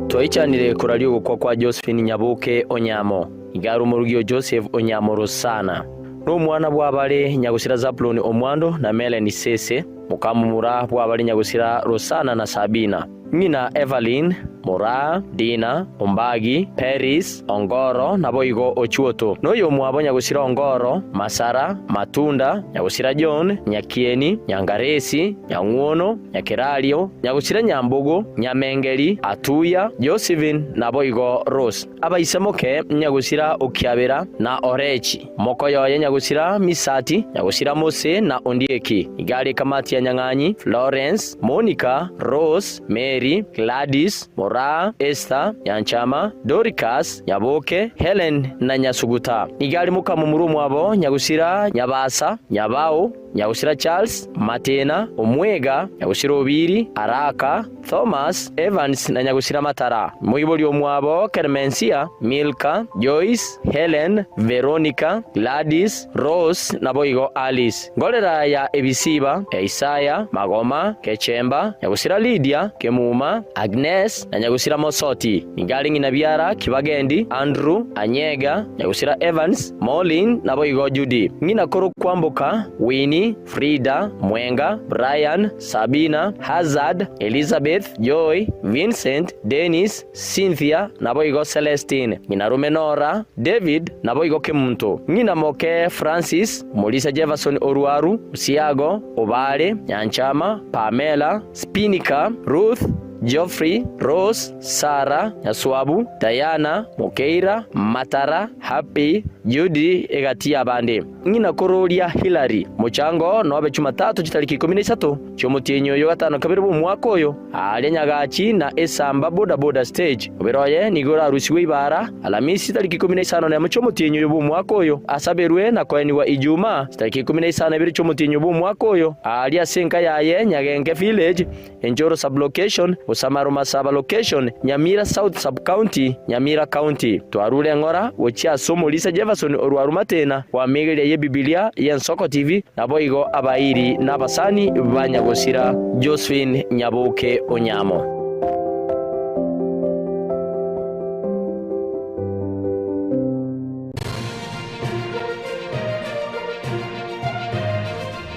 Twaichanire koraria ogokwa kwa Josephine Nyaboke Onyamo. Iga are omorugi o Joseph Onyamo Rosana. Nomwana bw'abare nyagusira Zabuloni Omwando na Melanie Sese, mokamomura bw'abare nyagusira Rosana na Sabina. Ng'ina Evelyn, Moraa, Dina, Ombagi, Peris, Ongoro, naboigo Ochuoto. Noyomwabo nyagusira Ongoro, Masara, Matunda, nyagusira John, Nyakieni, Nyangaresi, Nyang'wono, Nyakerario, nyagusira Nyambogo, Nyamengeri, Atuya, Josephine, naboigo Rose. Abaisemoke nyagusira Okiabera na Orechi, mokoyoye nyagusira Misati, nyagusira Mose na Ondieki. Iga are Kamati ya Nyang'anyi, Florence, Monica, Rose, Mary, Gladys, Moraa, Esther, Nyanchama, Doricas, Nyaboke, Helen na Nyasuguta. Nigo are mokamomura omwabo nyagusira Nyabasa, Nyabao, Nyagusira Charles, Matena, Omwega, Nyagusira Obiri, Araka, Thomas, Evans na Nyagusira Matara. Moibori omwabo Kermensia, Milka, Joyce, Helen, Veronica, Gladys, Rose naboigo Alice. Ngorera ya Ebisiba, Isaya, Magoma, Kechemba, Nyagusira Lydia, Kemuma, Agnes na Nyagusira Mosoti. Nigo are ng'ina biara Kibagendi, Andrew, Anyega, Nyagusira Evans, Molin naboigo Judy. Ng'ina korwa Kwamboka, Winnie, Frida, Mwenga, Brian, Sabina, Hazard, Elizabeth, Joy, Vincent, Dennis, Cynthia, naboigo Celestine. Ng'ina rume Nora, David, naboigo Kemunto. Ng'ina moke Francis, Omorisia Jefferson Orwaru, Osiago, Obare, Nyanchama, Pamela, Spinika, Ruth, Geoffrey, Rose, Sarah, Nyaswabu, Diana, Mokeira, Matara, Happy, Judy egati y'abande. Ng'ina kororia Hillary, mochango nobe Chumatatu chitariki 13 chi'omotienyi oyo gatano kabere bw'omwaka oyo, aaria Nyagachi na Esamba boda boda stage. Omobere oye nigo orarusigwe ibara Alamisi chitariki 51 chi'omotienyi oyo bw'omwaka oyo, asaberwe na koenigwa Ijumaa chitariki 12 chi'omotienyi bw'omwaka oyo, aaria ase enka yaye Nyagenke village, Enjoro Sub-location, Bosamaruma Sub-location, Nyamira South Sub-county, Nyamira County. Twarure eng'ora gochia ase omorisia Jefferson orwa Rumatena bw'amigeria y'Ebibilia y'Ensoko TV, naboigo abairi na abasani ba nyagosira Josephine Nyaboke Onyamo.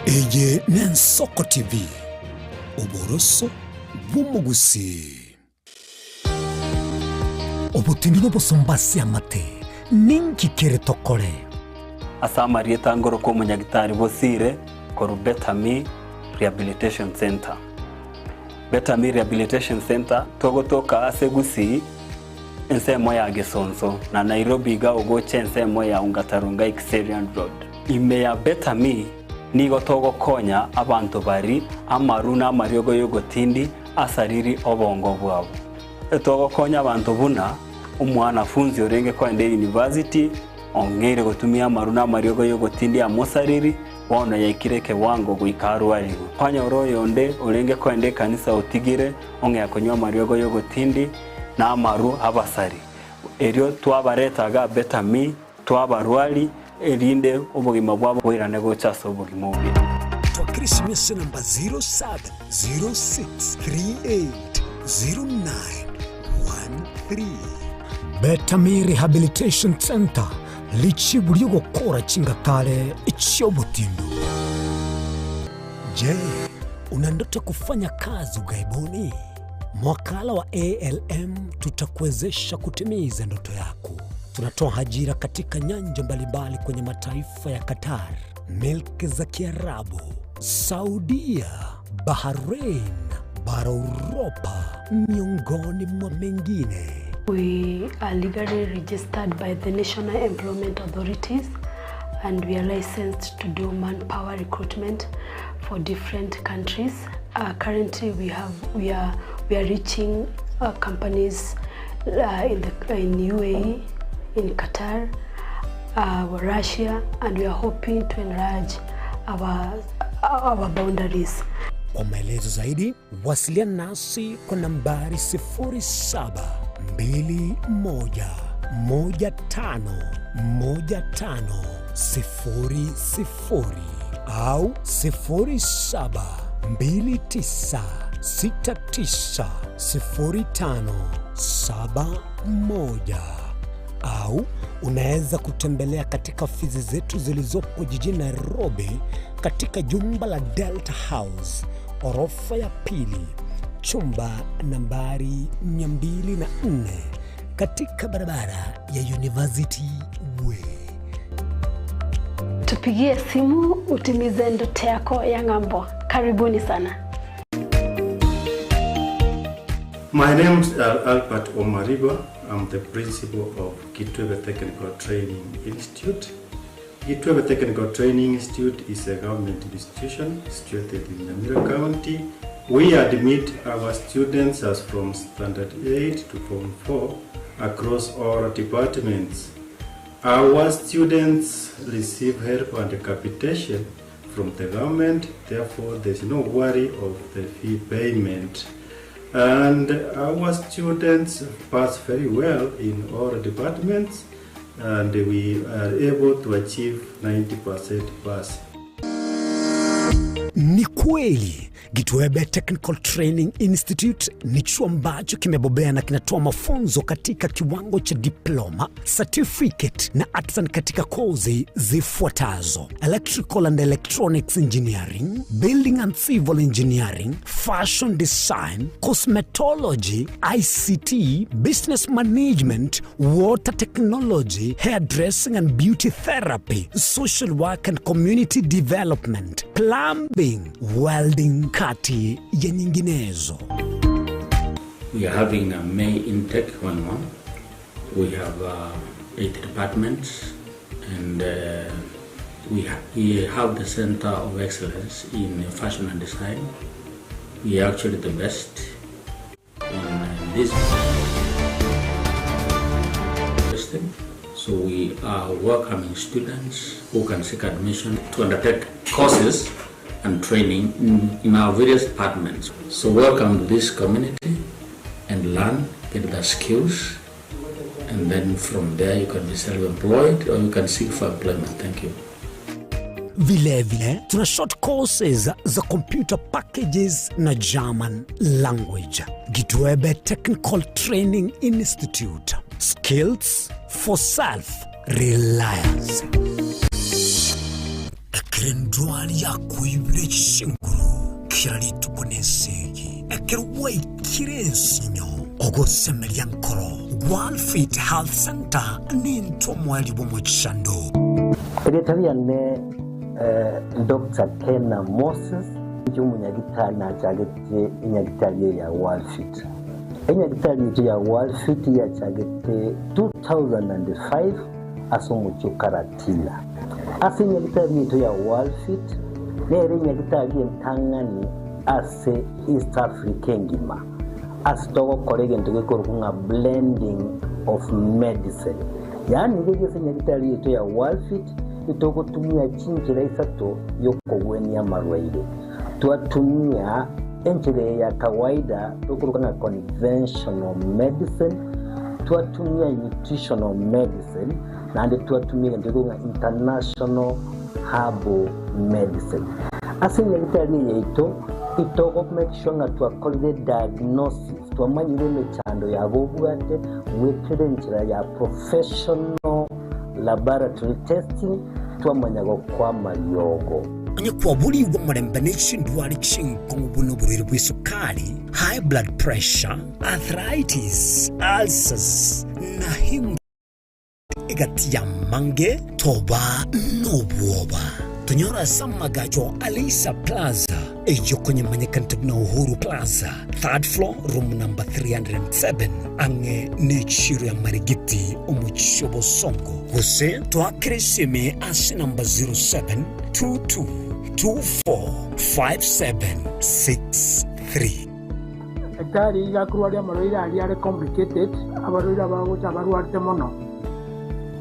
Eye n'Ensoko TV. Oboroso bw'omogusii. Obotindi n'obosomba ase amate, ninki kere tokore? Ase amarieta ngorokwa omonyagitari Bosire korwa Betami Rehabilitation Centre. Betami Rehabilitation Centre togotoka ase Gusii ensemo ya Gesonso na Nairobi iga ogocha ensemo ya Ongata Rongai Kiserian Road. Ime ya Betami Nigo togokonya abanto bari amaru na amariogo y'ogotindi asariri obongo bwabo. Togokonya abanto buna omwanafunzi orenge koenda eyunivasiti ong'eire gotumia amaru na amariogo y'ogotindi amosariri, bono yaikire ekewango goika arwarigwe. Kwanyora oyonde orenge koenda ekanisa otigire ong'ea konywa amariogo y'ogotindi na amaru abasari. Erio twabareta iga Betami Twabarwari, erinde obogima bwabo boirane gocha ase obogima obuya. Twakire esimi ase enamba 0706380913. Betami Rehabilitation Centre, richibu ri'ogokora chingatare chi'obotindu. Je, una ndoto ya kufanya kazi ughaibuni? Mwakala wa ALM tutakuwezesha kutimiza ndoto yako. Tunatoa ajira katika nyanja mbalimbali kwenye mataifa ya Qatar, milki za Kiarabu, Saudia, Bahrain, bara Uropa, miongoni mwa mengine. We are legally registered by the National Employment Authorities and we are licensed to do manpower recruitment for different countries. Currently we have we are we are reaching companies in the in UAE, in Qatar, Russia and we are hoping to enlarge our our boundaries. Kwa maelezo zaidi wasiliana nasi kwa nambari 0721151500 au 0729690571 au unaweza kutembelea katika ofisi zetu zilizopo jijini Nairobi katika jumba la Delta House orofa ya pili. Chumba nambari 204 katika barabara ya University Way. Tupigie simu utimize ndoto yako ya ng'ambo. Karibuni sana. My name is Albert Omariba. I'm the principal of Kitwebe Technical Training Institute. Kitwebe Technical Training Institute is a government institution situated in Nyamira County. We admit our students as from Standard 8 to Form 4 across all departments. Our students receive help and capitation from the government, therefore there's no worry of the fee payment. And our students pass very well in all departments and we are able to achieve 90% pass. Ni kweli Gitwebe Technical Training Institute ni chuo ambacho kimebobea na kinatoa mafunzo katika kiwango cha diploma, certificate na artisan katika kozi zifuatazo: electrical and electronics engineering, building and civil engineering, fashion design, cosmetology, ICT, business management, water technology, hairdressing and beauty therapy, social work and community development, plumbing, welding, kati ya nyinginezo. We are having a May intake 1-1. We have 8 departments, and we have the Center of Excellence in Fashion and Design. We are actually the best in this system. So we are welcoming students who can seek admission to undertake courses and training in our various departments. So welcome to this community and learn, get the skills, and then from there you can be self-employed or you can seek for employment. Thank you. Vilevile tuna short courses za computer packages na German language. Gitwebe Technical Training Institute. Skills for self-reliance. Ekero endwari yakoibire chinguru kera rituko nesegi, ekero gwaikire ensinyo ogosemeria nkoro, Walfit Health Center nintwe omoerio bw'omochando. Erieta riane Doctor Kena Moses, inche omonyagitari nachagete enyagitari eye ya Walfit. Enyagitari yaito ya Walfit yachagete 2005 ase omochie o Karatina. Ase enyagitari yaito ya Walfit nere enyagitari entang'ani ase East Africa engima ase togokora egento gekorokwa ng'a blending of medicine. Yaani riria ase enyagitari yaito ya Walfit itogotumia chinchera isato y'okogwenia amarwaire. Twatumia enchera eye ya kawaida tokoroka ng'a conventional medicine, twatumia nutritional medicine, naende twatumia egento gekorokwa ng'a international herbal medicine. Ase enyagitari eye yaito, itogo make sure ng'a twakorire diagnosis, twamanyire emechando yabo obwate goetera enchera ya professional laboratory testing, twamanya gokwa amariogo. Onye kwaborigwe omorembe ne chindwari chinkong'u buna oborwaire bw'esukari, high blood pressure, arthritis, ulcers, na hemorrhoid egati y'amange, toba nobwoba. Tonyore ase amagacho a Leisa Plaza, eyio konyemanyekanete buna Uhuru Plaza, third floor, room number 307, ang'e nechiro ya Marigiti, omochie o Bosongo. Gose toakere esimi ase namba 0722245763. Daktari iga akorwaria amarwaire aria are complicated, abarwaire abagocha abarwarete mono.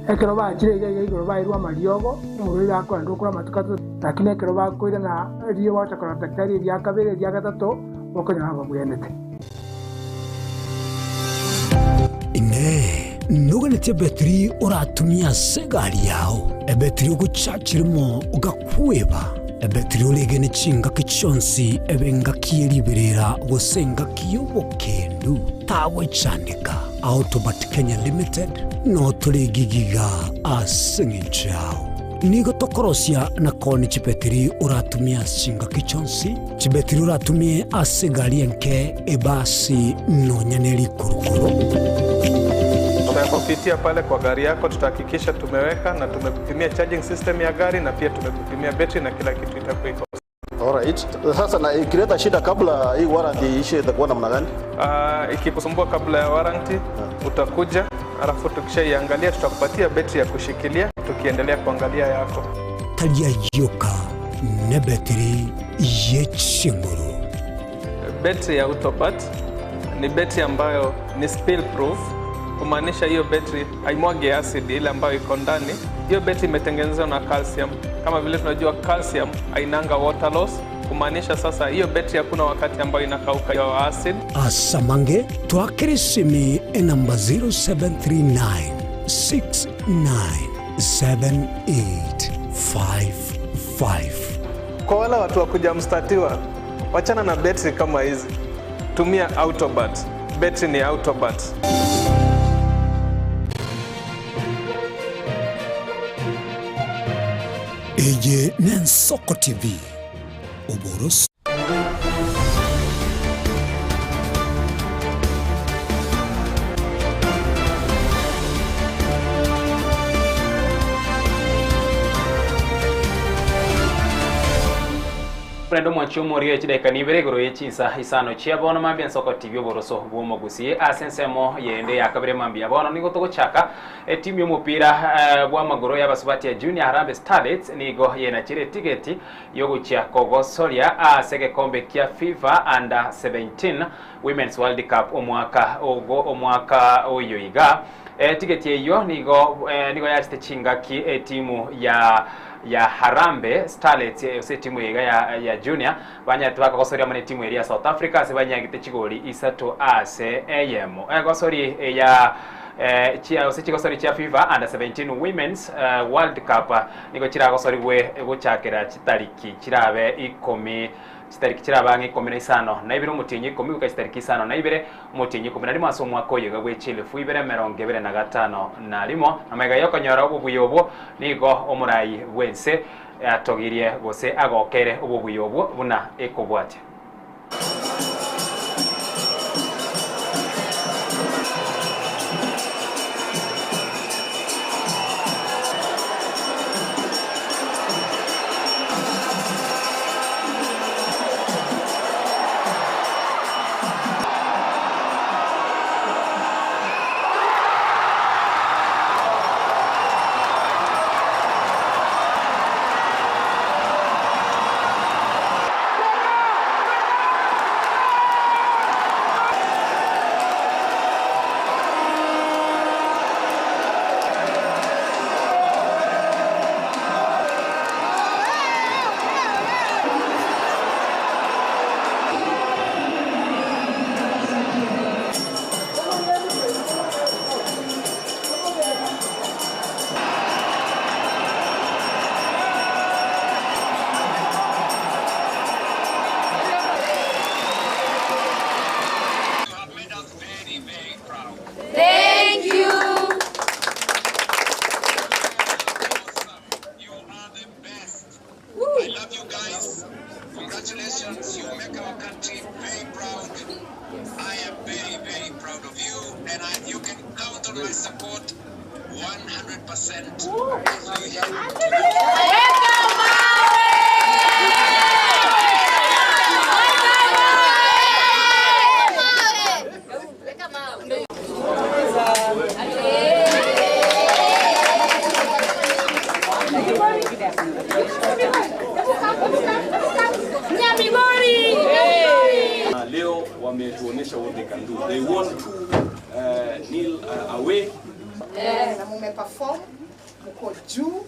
Ekero bachire iga iga igoro bairwe amariogo, omorwaire akoenda okore amatuko atato, lakini ekero bakoirana erio bagocha korora daktari eria kabere eria gatato, bokonyora babwenete. Inee! Noganetie ebetiri oratumie ase egari yao, ebetiri ogochachia rimo ogakweba, ebetiri oregene chingaki chionsi ebe engaki ye riberera gose engaki y'obokendu? Tagwechandeka. Autobat Kenya Limited noo tore gigiga ase engencho yao. Nigo tokorosia na koonia chibetiri oratumie ase chingaki chionsi, chibetiri oratumie ase egari enke, ebasi, nonya ne rikurukuru. Tutakupitia pale kwa gari yako, tutahakikisha tumeweka na tumekupimia charging system ya gari na pia tumekupimia betri na kila kitu itakuwa iko. Alright. Sasa na ikileta shida kabla hii warranty iishe itakuwa namna gani? Ikikusumbua kabla ya warranty utakuja, alafu tukishaiangalia tutakupatia betri ya kushikilia tukiendelea kuangalia yako. Taria yoka ne betiri ye chinguru. Betri ya Autobat ni betri ambayo ni spill proof, kumaanisha hiyo betri haimwagi acid ile ambayo iko ndani. Hiyo betri imetengenezwa na calcium. Kama vile tunajua calcium hainanga water loss, kumaanisha sasa hiyo betri hakuna wakati ambayo inakauka hiyo acid. Asamange twakirisimi enamba 0739 697855. Kwa wale watu wa kuja mstatiwa, wachana na betri kama hizi, tumia Autobat. Betri ni Autobat. Eye n'Ensoko TV, oboroso. Brenda omwanchi omoria chidaika nibere igoro ye chinsa isano chia bono mambia Ensoko TV oboroso bw'omogusi ase ensemo yende ya kabere mambia bono nigo togochaka etimu y'omopira bw'amagoro y'abasubati ya Junior Harambee Starlets nigo yenachire tigeti yogochia kogosoria ase egekombe kia FIFA Under 17 Women's World Cup omwaka ogo omwaka oyo iga tigeti eyo nigo nigo yachite chingaki etimu ya Harambee Starlets ase timu iga ya Junior banyati bakagosoria mane timu eri ya South Africa ase banyagite chigoli isato ase eyemo egosori ya chia ase chigosori chia FIFA Under 17 Women's World Cup nigo chiragosoriwe gochakera chitariki chirabe 10 chitariki chirabange 15 na ibere omotienyi 10 goika chitariki 5 na omotienyi 11 ase omwaka oyo iga bwa chielfu ibere emerongo ebere na gatano na rimo amaiga yokonyora obobuya obwo nigo omorai bwense atogirie gose agokere obobuya obwo buna ekobwatia. Thank you. I love you guys. Congratulations. You make our country very proud. I am very, very proud of you. And you can count on my support 100%. As we head Na leo wametuonyesha what they can do. They won 2-0 away. Na mumeperform, mko juu,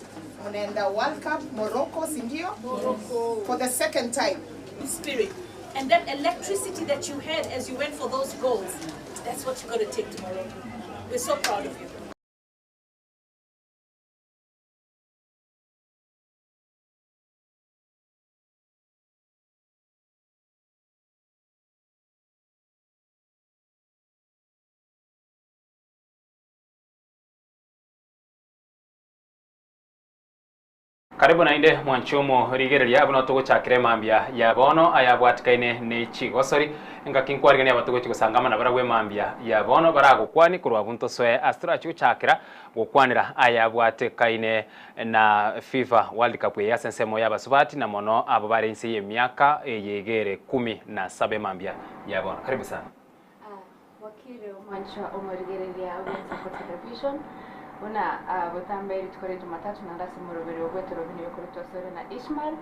mnaenda World Cup Morocco, si ndio? For the second time. Spirit and that electricity that you had as you went for those goals, that's what you're going to take to Morocco. We're so proud of you. Karibu naende mwanche omorigereria buna togochakera emambia ya bono ayabwatikaine ne chigosori engaki nkwarigania abatogochi gosangama na barabwo emambia ya bono baragokwani korwa abwo ntosoe ase torachi gochakera gokwanera ayabwatekaine na FIFA World Cup eye ase ensemo y'abasubati na mono abo bare inse y'emiaka eye igere kumi na saba emambia ya bono. Karibu sana. Bwakire omwanchwa omorigereria bw'Ensoko Television, buna botambe rituko ria Jumatatu naende ase omoroberio bw'etorobini yokorutwa asore na Ishmael,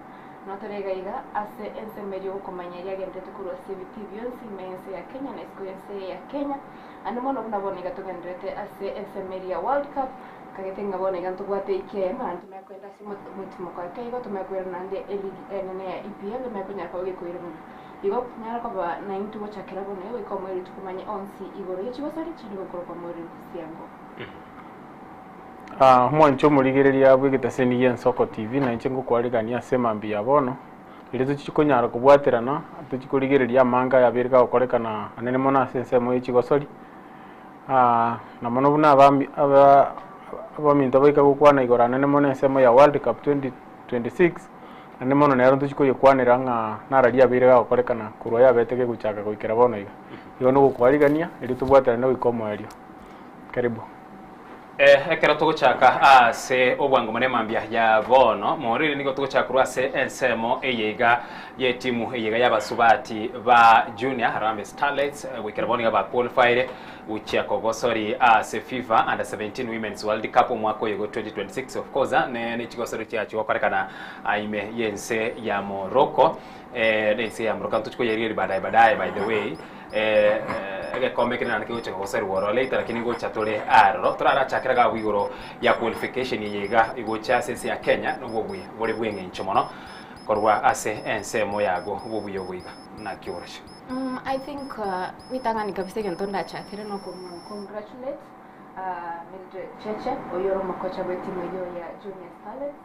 notore iga iga ase ensemo eria ogokomanya eria agenderete korwa ase ebitii bionsi ime y'ense ya Kenya na isiko y'ense eye ya Kenya, Naende mono buna bono iga togendererete ase ensemo eria ya World Cup, nkagete ng'a bono iga ntobwate ekiema naende tomanye kogenda ase omotimoko ake igo, tomanye koirana naende eligi enene ya EPL emanye konyara koba gekoirana. Igo nyara koba naintwe gochakera bono iga goika omoerio tokomanye onsi igoro ye chigosori chinde gokorokwa Maureen Siango. Omwanche omorigereria bw'egetaseni gi'Ensoko TV na inche ngokwarigania ase emambia ya bono, erio tochie konyara kobwaterana, tochie korigereria amanga ayabeire gagokorekana anene mono ase ensemo ye chigosori, na mono buna abami aba abaminto baika gokwana igoro anene mono ensemo ya World Cup 2026, naende mono nero ntochie koyekwanera ng'a nararia abeire gagokorekana korwa yabete gegochaka goikera bono iga. Igo nogokwarigania erio tobwaterane goika omoerio. Karibu. Ekero togochaka ase obwango mono emambia ya bono, moriri nigo togochaka korwa ase ensemo eye iga y'etimu eye iga y'abasubati ba Junior Harambee Starlets goikera bono iga ba qualified gochia kogosori ase FIFA Under 17 Women's World Cup omwaka oyo go 2026 of course ne ne chigosori chiachi gokorekana ime y'ense ya Morocco. Nense ya Morocco ntochi koyerigereria baadaye baadaye by the way egekombe ekere naende kegocha goserwa ororo later lakini ngocha tore aroro torarachakere iga abwo igoro ya qualification eye iga egocha ase ense ya Kenya nobwo obuya bore bweng'encho mono korwa ase ensemo yago obwo obuya obo iga naki oroche? I think ritang'ani kabisa egento ndachakere nokomo congratulate Mildred Cheche oyio ore omokocha bw'etimu eyio ya Junior Starlets.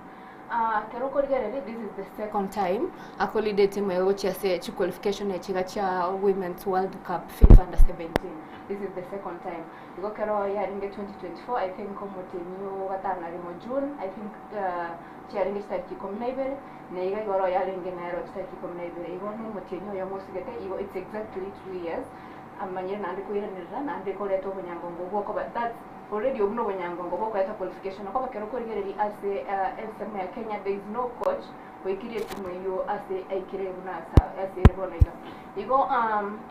Ekero okorigereria this is the second time akoride etimu eye gochia ase chi qualification echi iga chia women's world cup FIFA under 17 this is the second time. Igo ekero yarenge 2024 I think omotienyi o gatano na rimo June I think chiarenge chitariki ikomi na ibere na iga igoro yarenge nero chitariki ikomi na ibere igo na omotienyi oyomo osigete igo it's exactly 2 years amanyire naende koiranerera naende koreta obonyangongo bwokoba that's Already obwo nobonyangongo bokoreta qualification okoba kero okorigereria ase ensemo ya Kenya there is no coach oikirie etimu eyio ase aikire buna ase ere bono iga. Igo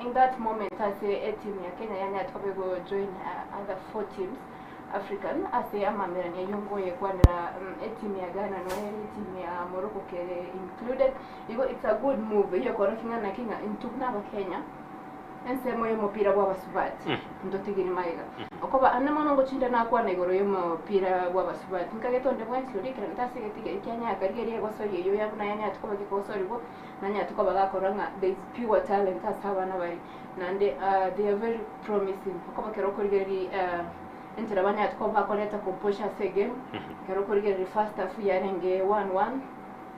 in that moment ase etimu ya Kenya yanyarete koba ego join other four teams African ase amamerani ayio ngoyekwanera etimu ya Ghana noyo ere etimu ya Morocco kere included. Igo it's a good move eyio ekorokia ng'a naki ng'a intwe buna abakenya Ensemo y'omopira bw'abasubati ntotigiri magega. Okoba ande mono ngochinde nakwana igoro y'omopira bw'abasubati. Nkagete onde bwensi oria ekero ntase egetiga ekia anyakarigeria egosori eyio ya buna yanyarete koba gegosorigwa, nanyarete koba gakorora ng'a there is pure talent ase abana baria. Naende they are very promising. Okoba ekero okorigereria enchera banyarete koba bakoreta composure ase egame, ekero okorigereria first half yarenge one one,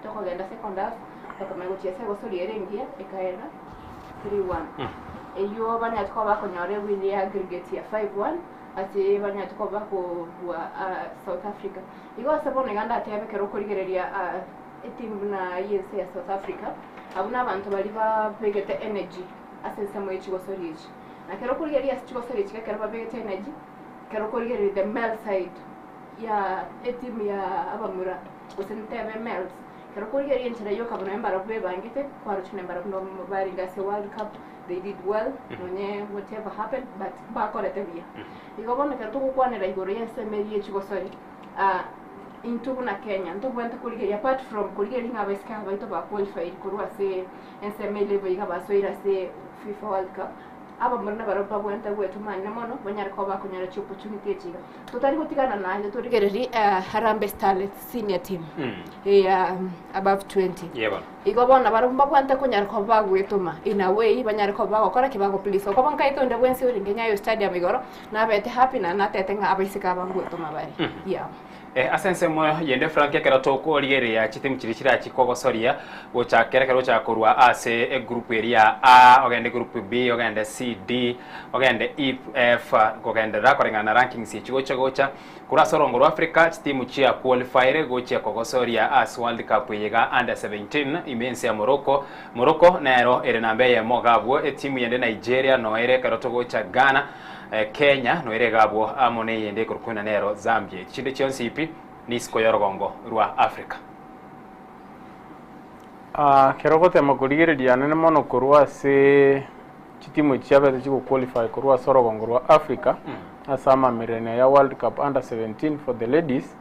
Tokogenda second half bakamanya gochiesa egosori ere engiya ekaera 3-1. Eyio banyarete koba bakonyora ewin ya aggregate ya 5-1 ase banyarete koba bakobua South Africa. Igo ase bono iga ndatebe ekero okorigereria etimu buna y'ense ya South Africa, abwo nabanto baria babegete energy ase ensemo ye chigosori echi. Na ekero okorigereria ase chigosori echi ekero babegete energy, ekero okorigereria the male side ya etimu ya abamura gose ntebe males, ekero okorigereria enchera yoka buna mbarabwo bebangete, kwaroche na mbarabwo no barenge ase world cup, they did well, nonye whatever happened but mbakorete buya. Igo bono ekero togokwanera igoro y'ensemo eria ye chigosori, intwe buna Kenya ntobwenerete korigereria apart from korigereria ng'a abaiseke aba baito ba qualified korwa ase ensemo e level iga basoire ase FIFA world cup, abamura nabarabwo babwenerete gwetumania mono banyare koba bakonyora chi opportunity echi iga. Totari gotigana naye torigererie Harambee Starlets senior team ya above 20. Yebo. Igo bono barabwo mbabwate konyara koba bagwetoma in a way banyare koba bagokora ki bago please. Okoba nkaete onde bwensi orenge Nyayo Stadium igoro nabete happy naende natete ng'a abaiseke aba ngwetoma bare. Yeah. Eh, ase ensemo yende Frank ekero tokorigereria chitimu chiria chirachi kogosoria gochakera ekero gochaka korwa ase egroup eria ya A ogende group B ogende C D ogende E F kogenderera koreng'ana na rankings echi gocha gocha korwa ase orongo rwa Africa chitimu chia qualifyire gochia kogosoria ase World Cup eye iga under 17 ime ense ya Morocco Morocco nero ere namba eyemo iga abwo etimu yende Nigeria noere ekero togocha Ghana Kenya noere iga abwo amo neyende ekorokwa ng'a nero Zambia. Echi chinde chionsi pi nisiko y'orogongo rwa Africa. Ekero ogotema korigereria anene mono korwa ase chitimu echi chiabete chigoqualify korwa ase orogongo rwa Africa ase amamererania ya World Cup Under 17 for the ladies,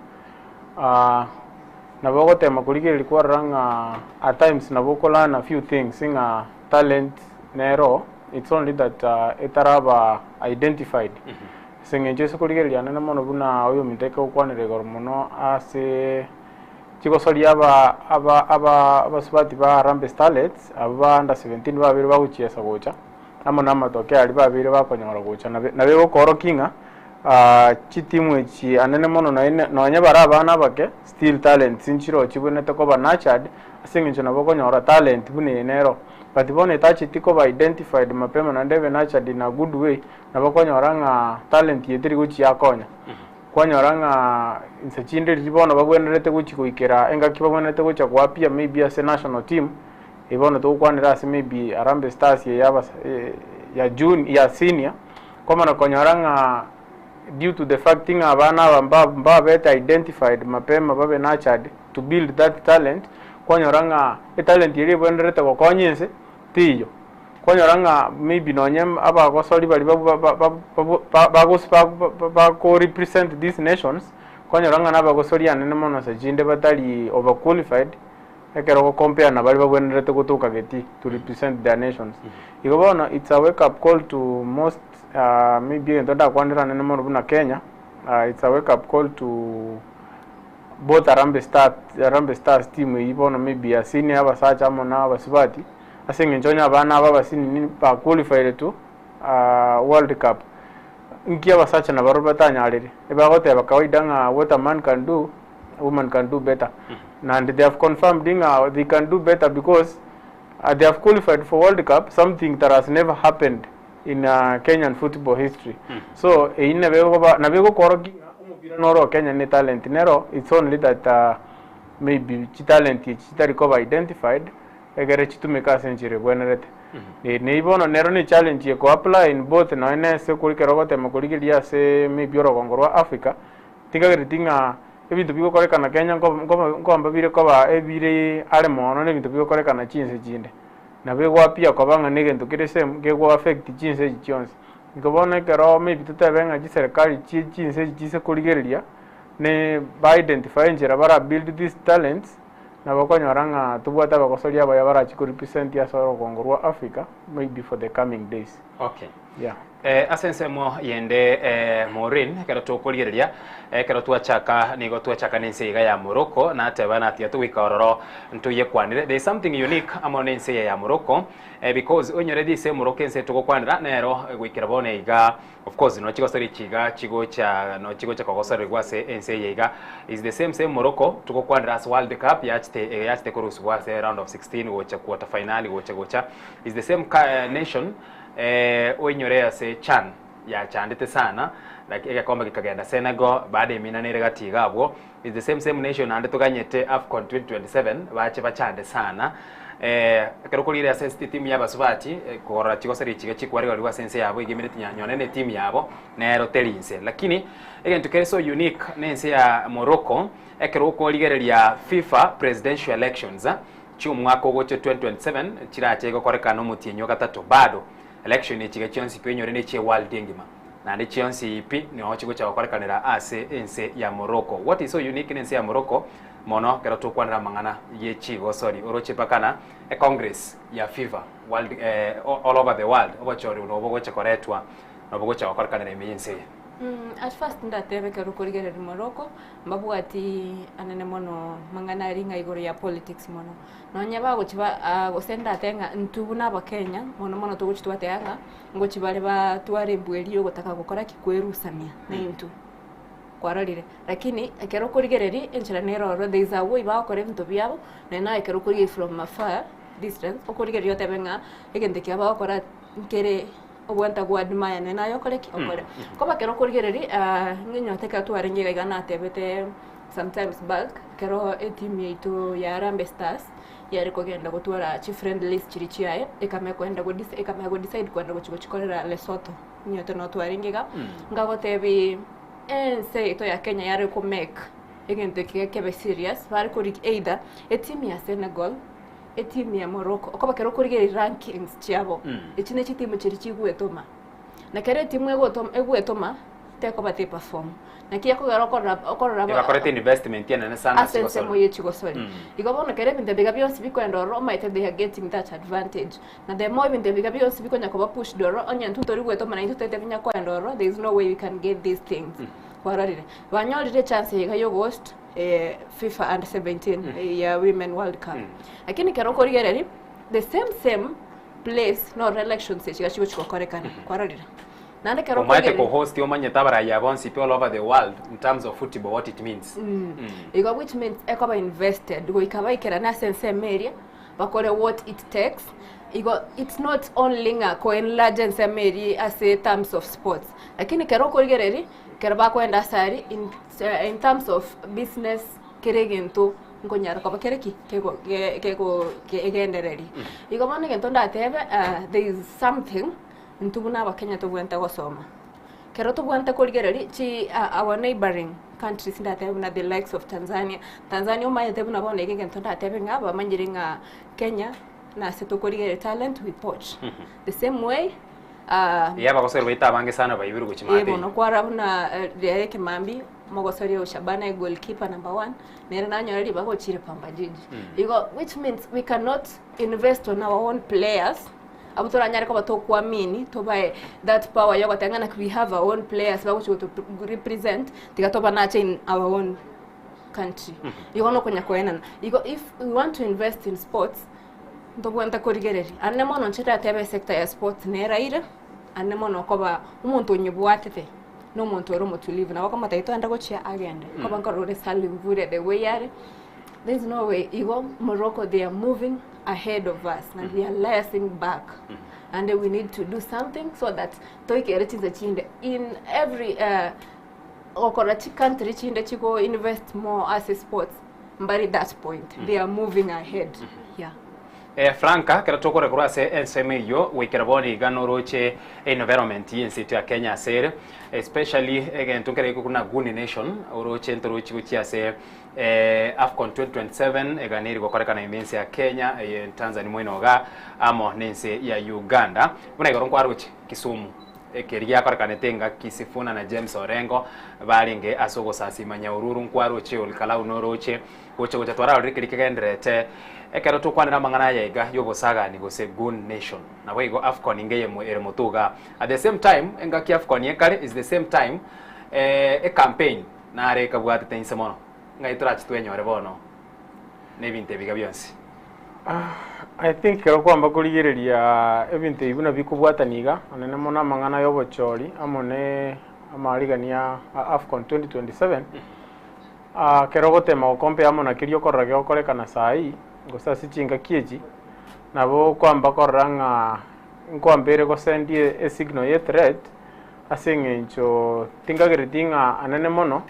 nabo ogotema korigereria kwarora ng'a at times nabo okolearn a few things ng'a talent nero it's only that etaraba identified. Ase eng'encho ase korigereria anene mono buna oyominto ekegokwanera igoro mono ase chigosoria aba aba aba abasubati ba Harambee Starlets abwo ba under 17 babeire bagochiesa gocha amo na amatokeo aria babeire bakonyora gocha nabe nabo egokoorokia ng'a chitimu echi anene mono naende nonye bare abana abake still talents nchiroo chibwenerete koba nurtured ase eng'encho nabo okonyora talent buna eye nero. But bono etacheti koba identified mapema naende ebe nurtured in a good way, nabo okonyora ng'a talent eye teri gochia yakonya. Kwanyora ng'a inse chinde riria bono babwenerete gochia goikera engaki babwenerete gocha goappear maybe ase national team, eye bono togokwanera ase maybe Harambee Stars eye ya ya jun ya senior, kwamana konyora ng'a due to the fact ng'a abana aba mba mbabete identified mapema babe nurtured to build that talent, kwanyora ng'a etalent eria ebwenerete gokonya ense teiyo. Kwanyora ng'a maybe nonye abagosori baria bako represent these nations, kwanyora ng'a nabagosori anene mono ase chinde batari over qualified, ekero ogo compare na baria babwenerete gotoka getii to represent their nations. Igo bono it's a wake up call to most maybe egento ndakwanere anene mono buna Kenya, it's a wake up call to both Harambee Star, Harambee Stars team eyio bono maybe ya senior abasacha amo na abasubati, ase eng'encho onye abana aba abasinini ba qualified to World Cup, nki abasacha nabarobwo batanyarire? Ebagoteba kawaida ng'a what a man can do, a woman can do better. And they have confirmed ng'a they can do better because they have qualified for World Cup, something that has never happened in Kenyan football history. So eyio nabo egoba nabo egokorokia ng'a omopira noro o Kenya ne talent nero, it's only that maybe chitalent echi chitari koba identified egere chitumeke ase enchera ebwenerete. Neyio bono nero ne challenge eko apply in both nonye na ase ekero ogotema korigereria ase maybe orogongo rwa Africa, Tikagereti ng'a ebinto bigokorekana Kenya nkomba bire koba ebire are mono na ebinto bigokorekana chinse chinde. Nabo egwapia koba ng'a negento kere same kego affect chinse echi chionsi. Inko bono ekero maybe totebe ng'a chiserekari chie chinse echi chise korigereria ne ba identify enchera bara build these talents nabo okonyora ng'a tobwate abagosori abaya barachi ko represent ase orogongo rwa Africa maybe for the coming days. Okay. Yeah. Ase ensemo yende Maureen, ekero tokorigereria, ekero twachaka nigo twachaka nense iga ya Morocco, nateba natiga togoika ororo ntoyekwanere. There is something unique amo nense eye ya Morocco because onyore this Morocco ense togokwanera nero goikera bono iga of course no chigosori echi iga chigocha no chigocha kogosorerwa ase ense eye iga is the same same Morocco togokwanera ase World Cup yachete yachete korusibwa ase round of 16 gocha quarter finali gocha gocha is the same nation Oinyore ase Chan yachandete sana like egekombe gekagenda Senegal baada emina nere gati iga abwo is the same same nation naende toganyete Afcon 2027 bache bachande sana ekero korire ase etimu ya abasubati korora chigoseri chiga chikwarigariwa ase ense yabo iga emereti nyone ne etimu yabo nero teri inse lakini egento kere so unique ne ense ya Morocco ekero okorigereria FIFA presidential elections Chi'omwaka ogocha 2027 chirache gokorekana omotienyi o gatato bado election echiga chionsi pi onyore nechie world engima naende chionsi pi nigo chigocha gokorekanera ase ense ya Morocco. What is so unique nense ya Morocco mono ekero tokwanera amang'ana ye chigosori oroche mpaka na econgress ya FIFA world all over the world obochori nobo bogocha koretwa nobo bogocha gokorekanera ime yense eye. At first ndatebe ekero okorigereria Morocco Mbabwati anene mono mang'ana aria ng'a igoro ya politics mono. Nonya bagochi ba ah gose ndatebe ng'a intwe buna abakenya, mono mono togochi twateba ng'a ngochi bare batware embwa eria yogotaka gokora ki? Kwerusania na intwe. Kwarorire? Lakini ekero okorigereria enchera nere ororo there is a way bagokora ebinto biabo, naende naye ekero okorigereria from afar distance, okorigereria otebe ng'a egento ekiya bagokora nkere obwenta go admire naende naye okore ki? Okore. Koba ekero okorigereria ng'inyote ekero twarenge iga iga natebete sometimes back, ekero eteam yaito ya Harambee Stars yare kogenda gotwara chifriendlies chiria chiaye, ekamanya kogenda go ekamanya go decide kogenda gochi gochikorera Lesotho, inyote noo twarenge iga, nkagotebi ense yaito ya Kenya yare ko make egento eke gekebe serious, bare korigia either eteam ya Senegal, eteam ya Morocco, okoba ekero okorigereria rankings chiabo, echi ne chitimu chiria chigwetoma, na kera etimu egotoma egwetoma, tekoba te perform. Naki ekogera okorora okorora aba- Ebakorete investment enene sana ase ensemo chigosori. ye chigosori. Igo bono kera ebinto ebiga bionsi bikoenda ororo omanyete they are getting that advantage. Na the more ebinto ebiga bionsi bikonya koba pushed ororo onye intwe tori gwetoma na intwe toete binya koenda ororo there is no way we can get these things. Kwarorire? Banyorire echance eye iga ya ogohost FIFA under 17 ya women world cup. Lakini kero okorigereria the same same place noro elections echi iga chigochi gokorekana. Kwarorire? Naende ekero Omanyete okorigereria ko-host omanyete abarayia bonsi pi all over the world in terms of football what it means. Igo which means ekoba invested goika baikerane ase ensemo eria bakore what it takes igo it's not only ng'a ko enlarge ensemo eria ase terms of sports lakini kero okorigereria kero bakoenda ase aria in, in terms of business kera egento nkonyara koba kere ki kego ge kego egendereria. Igo bono egento ndatebe there is something Intwe buna abakenya tobwenerete gosoma. Kero tobwenerete korigereria chi our neighboring countries ndatebe buna the likes of Tanzania, Tanzania omanyete buna bono iga egento ndatebe ng'a bamanyire ng'a Kenya nase tokorigereria talent we poach. The same way Iga abagosori baito abange sana baibirwe gochia eh maate bono kwarora buna riaye ekemambi omogosori oyo Shabana e goalkeeper number one nere nanyore ribaga ochire Pamba Jiji. Igo which means we cannot invest on our own players Abwo toranyare koba tokoamini tobae that power yogoteba ng'a naki we have our own players bagochi goto represent tiga tobanache in our own country. Igo nokonya koenana. Igo if we want to invest in sports, ntobwenerete korigereria. Ande mono inche ndatebe esector ya sports neraire, ande mono okoba omonto onyebwatete na omonto ore omotulivu. Nabo okomotebia togende gochia agende. Nkoba nkorora ore Salim Mvurya the way are, there is no way. Igo Morocco they are moving ahead of us and we are lasing back and we need to do something so that toikere chinse chinde in every uh, gokora chicountry chinde chigo invest more ase sports mbari that point mm. they are moving ahead mm -hmm. yeah Eh, Franka, kero tokore korwa ase ensemo eyio goikera bono iga noroche environment y'ense yaito ya Kenya ase ere especially egento nkere gekorwa na Guni Nation oroche ntorochi gochia ase Afcon 2027 eganeirie gokorekana ime ense ya Kenya, eye Tanzania moino iga amo nense ya Uganda. Buna igoro nkwaroche Kisumu ekeri giakorekanete engaki Sifuna na James Orengo barenge ase ogosasima Nyahururu nkwaroche Olkalau noroche gocha gocha twararorire keri kegendererete ekero tokwanera amang'ana aya iga yobosagani gose Goon Nation. Naboigo Afcon inga eye ere motu igaa. At the same time engaki Afcon ekare is the same time ecampaign Nare ekabwatete inse mono, ng'ai torache twenyore bono nebinto ebiga bionsi? I think ekero kwamba korigereria ebinto ebi buna bikobwatania iga, anene mono amang'ana ya obochori amo ne amaarigania a Afcon 2027, ekero ogotema gocompare amo na keria okorora gegokorekana saii, gose ase chingaki echi, nabo kwamba korora ng'a nkwambere gosend esignal ya ethreat, Ase engencho tinkagereti ng'a anene mono,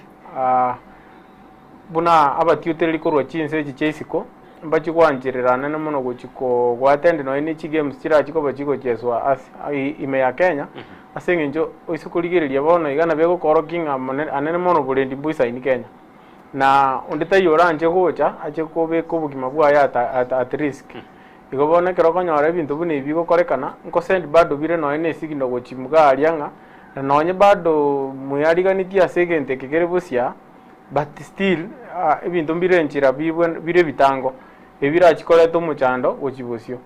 buna abatiutereri korwa chinse echi chia isiko, mbachie gwancherera anene mono gochia goattend nonya ne chigames chirachie koba chigocheswa ase ime ya Kenya, ase eng'encho oise korigereria bono iga nabo egokorokia ng'a anene mono oborendi mboisaini Kenya. Na onde taiyo oranche gocha ache kobeka obogima bwaye at risk. Igo bono ekero okonyora ebinto buna ebi bigokorekana, nkosend bado bire nonye ne esignal gochia iga aria ng'a na nonye bado mweyariganetie ase egento eke kere bosia, but still ebinto mbire enchera bibwe bire ebitango, ebi birachie koreta omochando gochia bosio.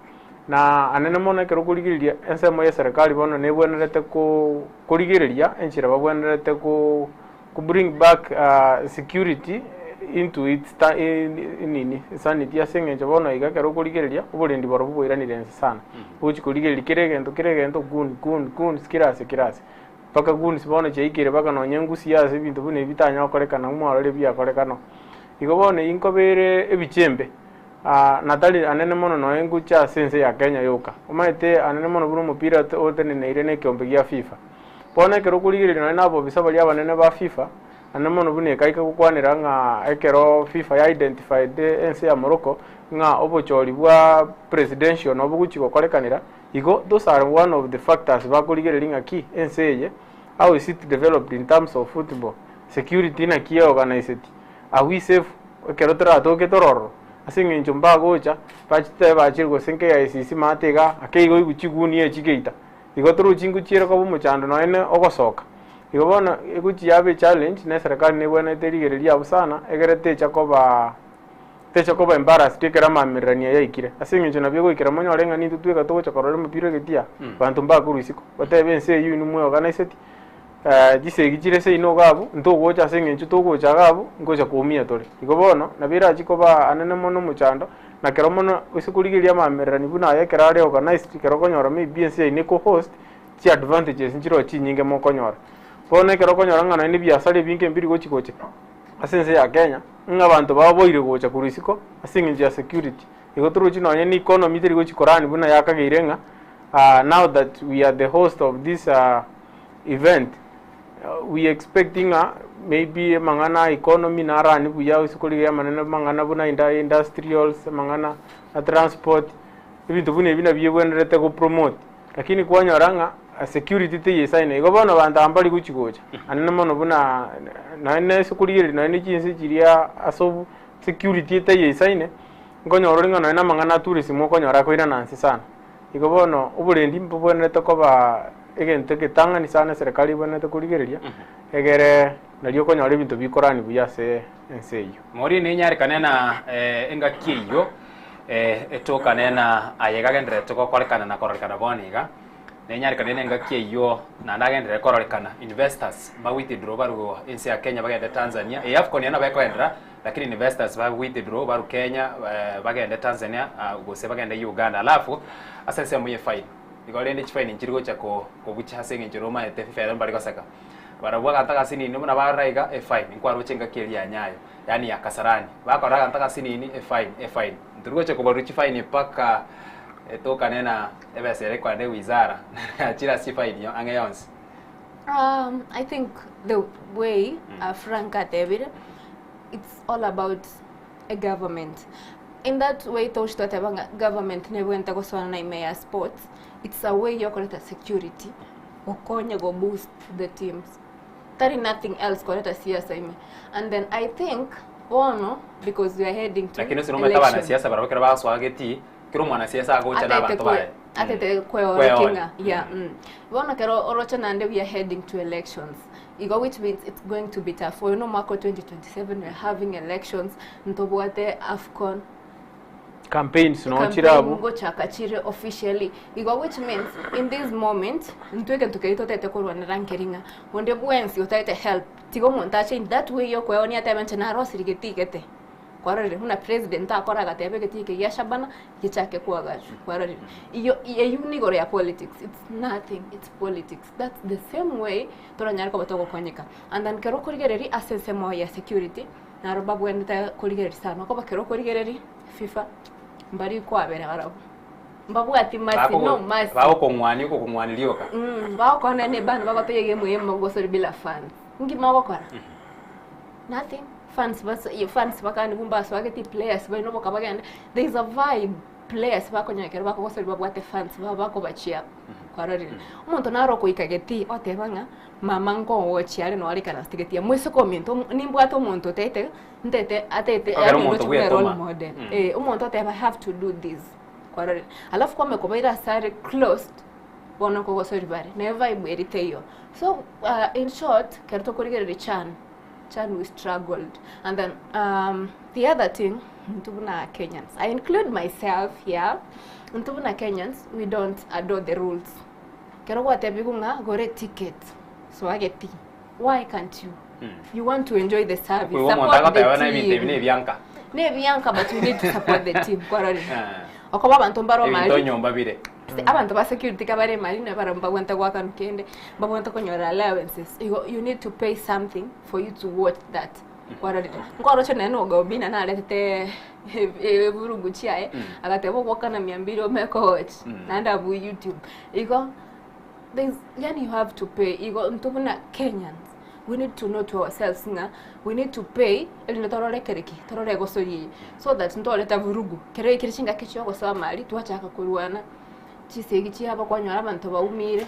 Na anene mono ekero okorigereria ensemo ya eserekari bono nebwenerete ko korigereria enchera babwenerete ko Ko bring back security into its nini sanity ase eng'encho bono iga ekero okorigereria oborendi borobwo bwairanire inse sana. Ogochi korigereria kera egento kera egento gun gun guns kera ase kera ase. Mpaka goons bono chiaikire mpaka nonye engusi ase ebinto buna ebi bitanya gokorekana mwarorire biakorekana oo. Igo bono eyio nkobere ebichembe na tari anene mono nonye ngocha ase ense ya Kenya yoka. Omanyete anene mono buna omopira oteneneire na ekeombe gia FIFA. Bono ekero okorigereria nonye na abobisa baria abanene ba FIFA, anene mono buna ekaika gokwanera ng'a ekero FIFA ya identified ense ya Morocco ng'a obochori bwa presidential nabo bogochia gokorekanera, Igo those are one of the factors bakorigereria ng'a ki ense eye how is it developed in terms of football, security naki eorganiseti, are we safe ekero toratoke tororo ase eng'encho mbagocha bachitebe bachire gose KICC maate igaa ake igo oigwe chigunia echi geita. Igo torochi ngochiere koba omochando nonye ne ogosoka. Igo bono egochi yaba echallenge na eserekari nebwenerete erigereria abwo sana egere techa koba. Techa koba embarrassed ekero amamererania yaikire, ase eng'encho nabio egoikera monyore ng'a nintwe tweka togocha korora emepira egetia, banto mbakorwa isiko, batebe ense eyio inwe mweorganiseti, chisegi chire seino iga abwo, ntogocha ase eng'encho togocha iga abwo, ngocha koumia tore. Igo bono, nabo erachi koba anene mono omochando, na kero mono ase korigereria amamererania buna aya ekero are organised, ekero okonyora maybe ense yaino eko host, chiadvantages nchiroo chinyinge mokonyora. Bono ekero okonyora ng'a nonye na ebiasara ebinge mbiri gochi gocha. Ase ense ya Kenya, ng'a abanto baboire gocha korwa isiko ase eng'encho ya security. Igo torochi nonye na economy teri gochi korani buna yakageire ng'a now that we are the host of this event, we expect ng'a maybe amang'ana a economy narani buya ase korigereria amanene amang'ana buna industrials, amang'ana a transport, ebinto buna ebi nabio ebwenerete go promote. Lakini kwanyora ng'a security teiyo esaine igo bono abanto aba mbari gochi gocha anene mono buna nonye na ase korigereria nonye na chinse chiria ase obo security etaiyo esaine, nkonyora ore ng'a nonye na amang'ana a tourism okonyora akoirana nse sana. Igo bono oborendi mbobwenerete koba egento egetang'ani sana eserekari ebwenerete korigereria, egere nario okonyora ebinto bikorani buya ase ense eyio. Morie nenyarekane na engaki eyio etokane na aye gagendererete gokorekana na kororekana bono iga, nenyarekane na engaki eyio naende agenderere kororekana investors ba withdraw barwe ense ya Kenya bagende Tanzania, eye AFCON eye nabo ekoenderera lakini investors ba withdraw barwe Kenya bagende Tanzania gose bagende Uganda alafu ase ensemo ye fine, igo rende chifaini nchiri gocha kobucha ase eng'encho ere omanyete FIFA ere mbari goseka. Barabwo aganto agasinini buna barora iga efine, nkwaroche engaki eria ya Nyayo. yaani ya Kasarani. Bakora aganto agasinini, efine, efine. Ntori gocha kobarwa chifaini mpaka etokane na ebesa ere ekorana ewizara yachire ase chifaini yo ang'e yonsi. I think the way Frank atebire, it's all about a government. In that way togochi twateba ng'a government nebwenerete gosoana na ime ya sports, it's a way yokoreta security, gokonya go boost the teams. Tari nothing else koreta siasa ime and then I think bono because we are heading to Lakini ase nomanyete election. abanasiasa barabwo ekero bagosoa getii, kera omwanasiasa agocha na Atete abanto kwe baye. atete Kweoria. kweorokia ng'a yeah Bono ekero oroche naende we are heading to elections igo which means it's going to be tough. Oyo na omwaka o 2027 we are having elections, ntobwate AFCON. Campaigns noo chire Campaign abwo. ngochaka chire officially igo which means in this moment intwe egento keria totaete korwanera nkeri ng'a onde bwensi otaete help tiga omonto ache in that way yokoeonia atebe inche narosire getii gete kwarorire buna president akora agateba egetii eke gia Shabana gechake koagachwa kwarorire iyo eywo nigoro ya politics it's nothing it's politics that's the same way toranyare koba togokonyeka and then kero okorigereria ase ensemo ya security Naro mbabwenerete korigereria sana, okoba kero okorigereria FIFA mbari kwabera barabwo. Mbabwati mercy, no mercy. Bagokong'wania okokong'wania rioka. Bagokwana ne bana bagotebia egame eye mogosori bila fans. Inki mogokora? Nothing. Fans bas fans bakani mbaswageti players baino boka bagende. There is a vibe players bakonyora ekero bakogosori babwate fans babo bakobacheer up. Kwarorire? Omonto naro okoika getii oteba ng'a Mama nkogochia are nore ikaranse getia moiseke ominto nimbwate omonto otaete ntaete ataete Ekero yaani omonto ndoche buna role bwetoma. model eh omonto oteba I have to do this kwarorire alafu kwamanya kobaira ase are closed bono nkogosori bare naye vibe eri teiyo so in short ekero tokorigereria chan chan we struggled and then the other thing intwe buna Kenyans I include myself here intwe buna Kenyans we don't adore the rules. Ekero gwatebigwe ng'a gora eticket, soa getii, why can't you? You want to enjoy the service, Okoigwa omonto support the agoteba buna ebinto ebi team. nebianka. Nebianka but you need to support the team, kwarorire? Eh. Okoba abanto mbare Ebinto omari nyomba bire. Abanto ba security ka bare emari na barabwo mbabwate goakanwa kende, mbabwate konyora allowances. Igo you need to pay something for you to watch that. Kwarorire? Nkoroche nonye na Oga Obinna naretete eburugu chiaye, agateba ogwakana mia mbiri ome kowatch, naende abwo YouTube. Igo there's yaani you have to pay. Igo intwe buna Kenyans, we need to know to ourselves ng'a we need to pay erinde torore kere ki? Torore egosori eye so that ntoreta vurugu. Kero ekere chingaki chia ogosoa amari twachaka korwana, chisegi chiaba kwanyora abanto baumire,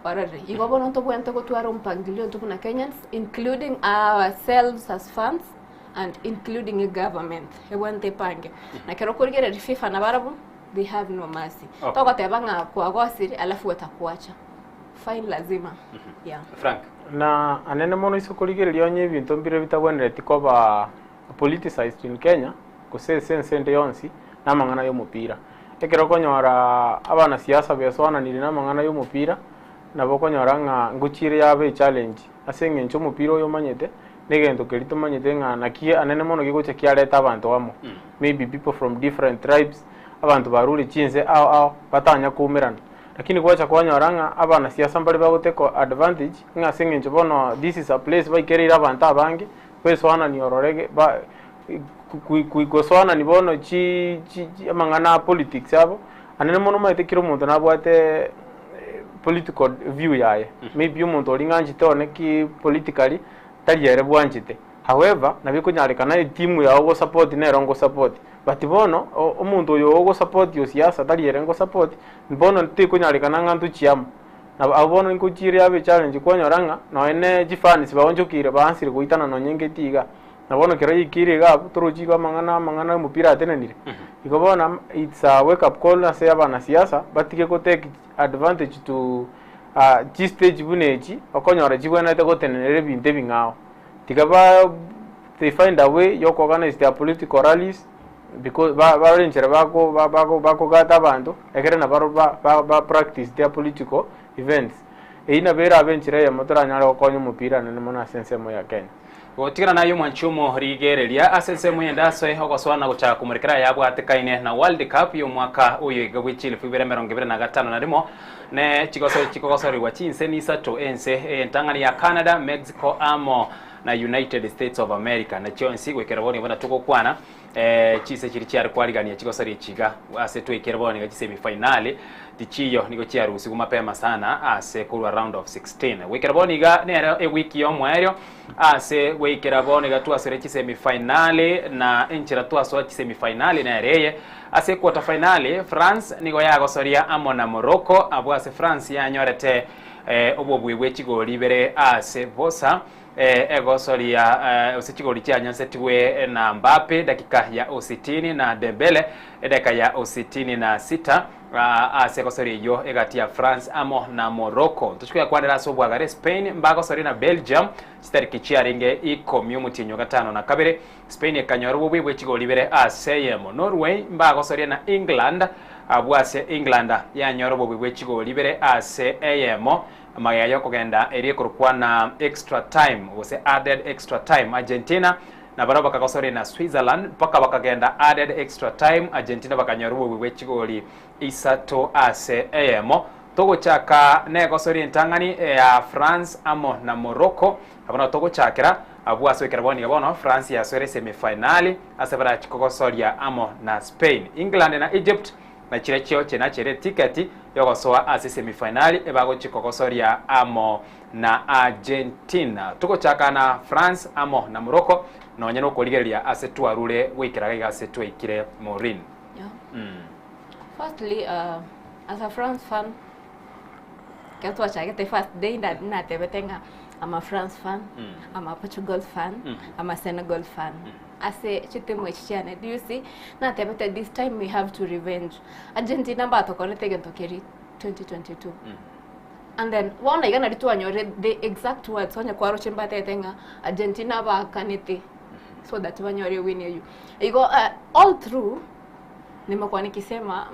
kwarorire. Igo bono ntobwenerete gotwara omopangilio intwe buna Kenyans including ourselves as fans and including egovernment ebwenerete epange. Na ekero okorigereria FIFA nabarabwo they have no mercy. Okay. Togoteba ng'a kwagosire alafu watakuacha. Fine lazima. Yeah. Frank. Na anene mono ase okorigereria onye ebinto mbire bitabwenereti koba politicized in Kenya, gose ase ense ende yonsi, na amang'ana y'omopira. Ekero okonyora abanasiasa besoananire na amang'ana y'omopira, nabo okonyora ng'a ngochiire yabe echallenge ase eng'encho omopira oyo omanyete, na egento keria tomanyete ng'a naki anene mono gegocha kiareta abanto amo. Maybe people from different tribes, abanto barure chinse ao ao, batanya koumerana. Lakini gwacha kwanyora ng'a abanasiasa mbare bagotake advantage ng'a ase eng'encho bono this is a place baikereire abanto abange, besoanani orore ge ba gosoanani bono chi chi amang'ana a politics abo, anene mono omanyete kera omonto nabwate political view yaye. Maybe omonto oria ng'anchete one ki politically, tari ere bwanchete. However, nabo ekonyarekana etimu yao ogosupport nero ngosupport. But bono, omonto oyo ogosupport osiasa tari ere ngosupport, bono tekonyarekana ng'a ntochie amo. Nabo abwo bono nkochiire yabe echallenge kwanyora ng'a nonye ne chifans baonchokeire baansire goitana nonye ngeti igaa. Na bono ekero yaikeire iga abwo, torochi igo amang'ana amang'ana omopira atenenire. Igo bono it's a wake up call ase abanasiasa, batige go take advantage to chistage buna echi, okonyora chibwenerete gotenenera ebinto ebing'ao. Tiga ba they find a way ya organize their political rallies because ba barore enchera bako ba bako bakogata abanto ekere nabaro ba ba ba practice their political events. Eyio nabo erabe enchera eyemo toranyare gokonya omopira nene mono ase ensemo ya Kenya. Gotigana naye omwanchi omorigereria ase ensemo eyende ase ogosoa na gochaka komorekera ayabwatekaine na World Cup y'omwaka oyo iga bwe chilifu ibere emerongo ebere na gatano na rimo ne chigoso chikogosorigwa chinseni isato ense entang'ani ya Canada, Mexico amo na United States of America na chionsi goikera bono igo togokwana eh, chinse chiria chiare kwarigania chigosoria echi iga ase twaikere bono iga chisemi finali tichiyo nigo chiarusigwe mapema sana ase korwa round of 16 goikera bono iga nero ewiki y'omoerio ase goikera bono iga twasore chisemi finali na enchera twasoa chisemi finali nere eye ase quarter finali France nigo yagosoria amo na Morocco abwo ase France yanyorete eh, obobui bwe chigori ibere ase bosa Egosoria ase chigori chianyansetigwe na Mbappe dakika ya ositini na Dembele edakika ya ositini na sita ase egosoria eyio egati ya France amo na Morocco. Ntochi koyakwanera ase obwagare Spain mbagosoria na Belgium chitariki chiarenge ikomi omotienyi o gatano na kabere. Spain ekanyora obobui bwe chigori ibere ase eyemo. Norway mbagosoria na England abwo ase England yanyora obobui bwe chigori ibere ase eyemo. Amagega y'okogenda eria ekorokwa na extra time gose added extra time Argentina nabarabwo bakagosoria na Switzerland mpaka bakagenda added extra time Argentina bakanyora obobui bwe chigoli isato ase eyemo. Togochaka negosoria entang'ani ya France amo na Morocco abwo nabo togochakera abwo ase goikera bono iga bono France yasoire semi finali ase barachi kogosoria amo na Spain. England na Egypt Na chirochio chinachere etiketi y'ogosoa ase semi-finali ebagochia kogosoria amo na Argentina. Togochaka na France amo na Morocco nonye nokorigereria ase twarure goikera gaiga ase twaikire Maureen. Yeah. Firstly, as a France fan, ekero twachagete first day natebete ng'a I'm a France fan, I'm a Portugal fan, I'm a Senegal fan. Ase chitimu echi chiane, do you see? Natebete this time we have to revenge. Argentina mbatokorete egento keria 2022. And then bono iga nari twanyorire the exact words onye kwaroche mbatete ng'a Argentina bakanete so that banyore win eywo. Igo uh, all through nimekuwa nikisema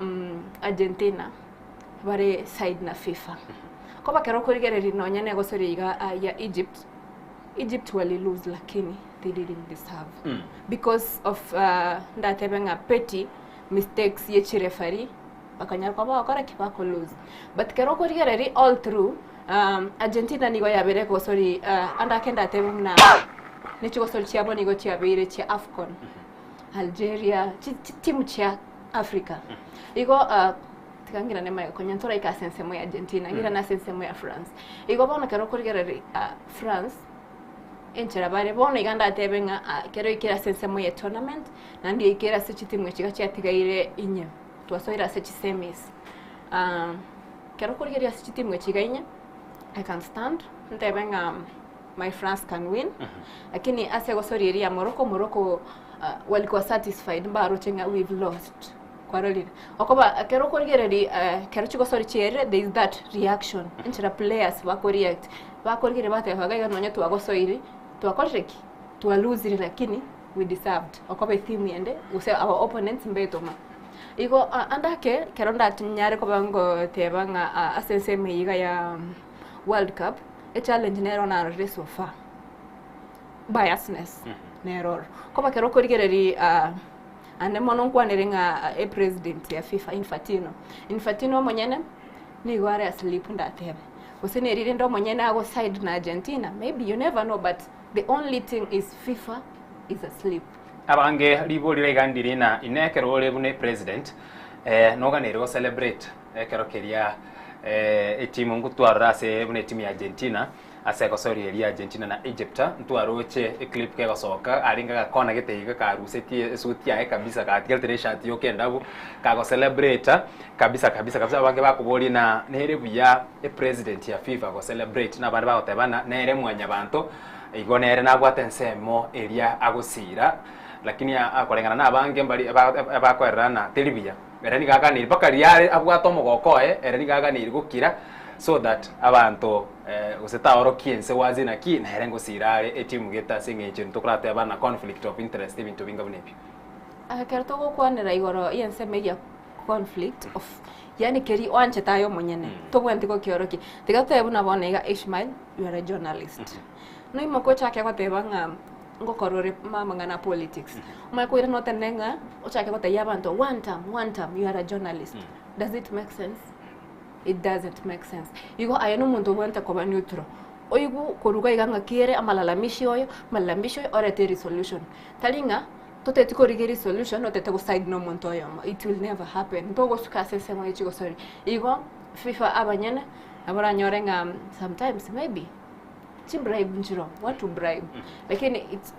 Argentina bare side na FIFA. Koba kero okorigereria nonya negosoria iga uh, ya Egypt Egypt wali lose lakini they didn't deserve mm. because of uh, ndatebe ng'a petty mistakes ye chireferee bakanyara koba bagokora ki? Bako lose. But kero okorigereria all through Argentina nigo yabeire egosori ande ake ndatebe buna ne chigosori chiabo nigo chiabeire chia Afcon, Algeria, chi chitimu chia Africa. Igo tiga ng'irane magega konya ntoraika ase ensemo ya Argentina, ng'irane ase ensemo ya France. Igo bono ekero okorigereria France, enchera bare bono iga ndatebe ng'a ekero oikire ase ensemo ye tournament, naende oikire ase chitimu echi iga chiatigaire inye, twasoire ase chisemis. Ekero okorigereria ase chitimu echi iga inye, I can stand ntebe ng'a my France can win, lakini ase egosoria eria ya Morocco, Morocco walikuwa satisfied mbaroche ng'a we've lost, kwarorire. Okoba ekero okorigereria ekero chigosori chiaerire there is that reaction, enchera players bako react, bakorigereria bateba iga iga nonye twagosoiri, twakorire ki? Twalosire lakini we deserved, okoba etimu ende gose our opponents mbetoma. Igo ande ake ekero ndanyare koba ngoteba ng'a ase ensemo eye iga ya world cup, echallenge nero narorire so far, biasness nero oro. Koba ekero okorigereria ande mono nkwanere ng'a epresident ya FIFA Infatino, Infatino omonyene nigo are asleep ndatebe, gose neri rende omonyene ago side na Argentina, maybe you never know but the only thing is FIFA is asleep. Abange ribori riaiga ndiri na ine ekero ore buna epresident noganeire go celebrate ekero keria etimu ngotwarora ase buna etimu ya Argentina ase egosoria eria Argentina na Egypt ntwaroche eclip kegosoka arenge agakona gete iga karusetie esuti yaye kabisa gatigarete na eshati yoka endabu kago celebrate kabisa kabisa kabisa abange bakoboria na nere buya epresident ya FIFA go celebrate na abande bagoteba ng'a nere mwanyabanto Igo nere nabwate ensemo eria agosiira, lakini akoreng'ana nabange mbari bakoerera ng'a teri buya. Ere nigo aganeirie mpaka riria are abwate omogoko oye, ere nigo aganeirie gokira so that abanto gose taorokia ense wazi naki nere ngosiira are etimu gete ase eng'encho intwe tokorateba ng'a conflict of interest ebinto binga buna ebio. Ekero togokwanera igoro y'ensemo eria conflict of yaani keria oanchete aye omonyene tobwenereti gokiorokia. Tiga totebe buna bono iga Ishmael you are a journalist. Noimoke ochake goteba ng'a ngokora ore amang'ana a politics. Omanye koirana otenene ng'a ochake gotebia abanto one term, one term, you are a journalist. Does it make sense? It doesn't make sense. Igo aye na omonto obwenerete koba neutral. Oigwe korwa iga iga ng'aki ere amalalamishi oyo, amalalamishi oyo orete eresolution. Tari ng'a toteti korigia eresolution otete go side na omonto oyomo, it will never happen. Ntogosuka ase ensemo ye chigosori. Igo FIFA abanyene Nabo oranyore ng'a sometimes maybe chibribe nchiroo, what to bribe lakini it's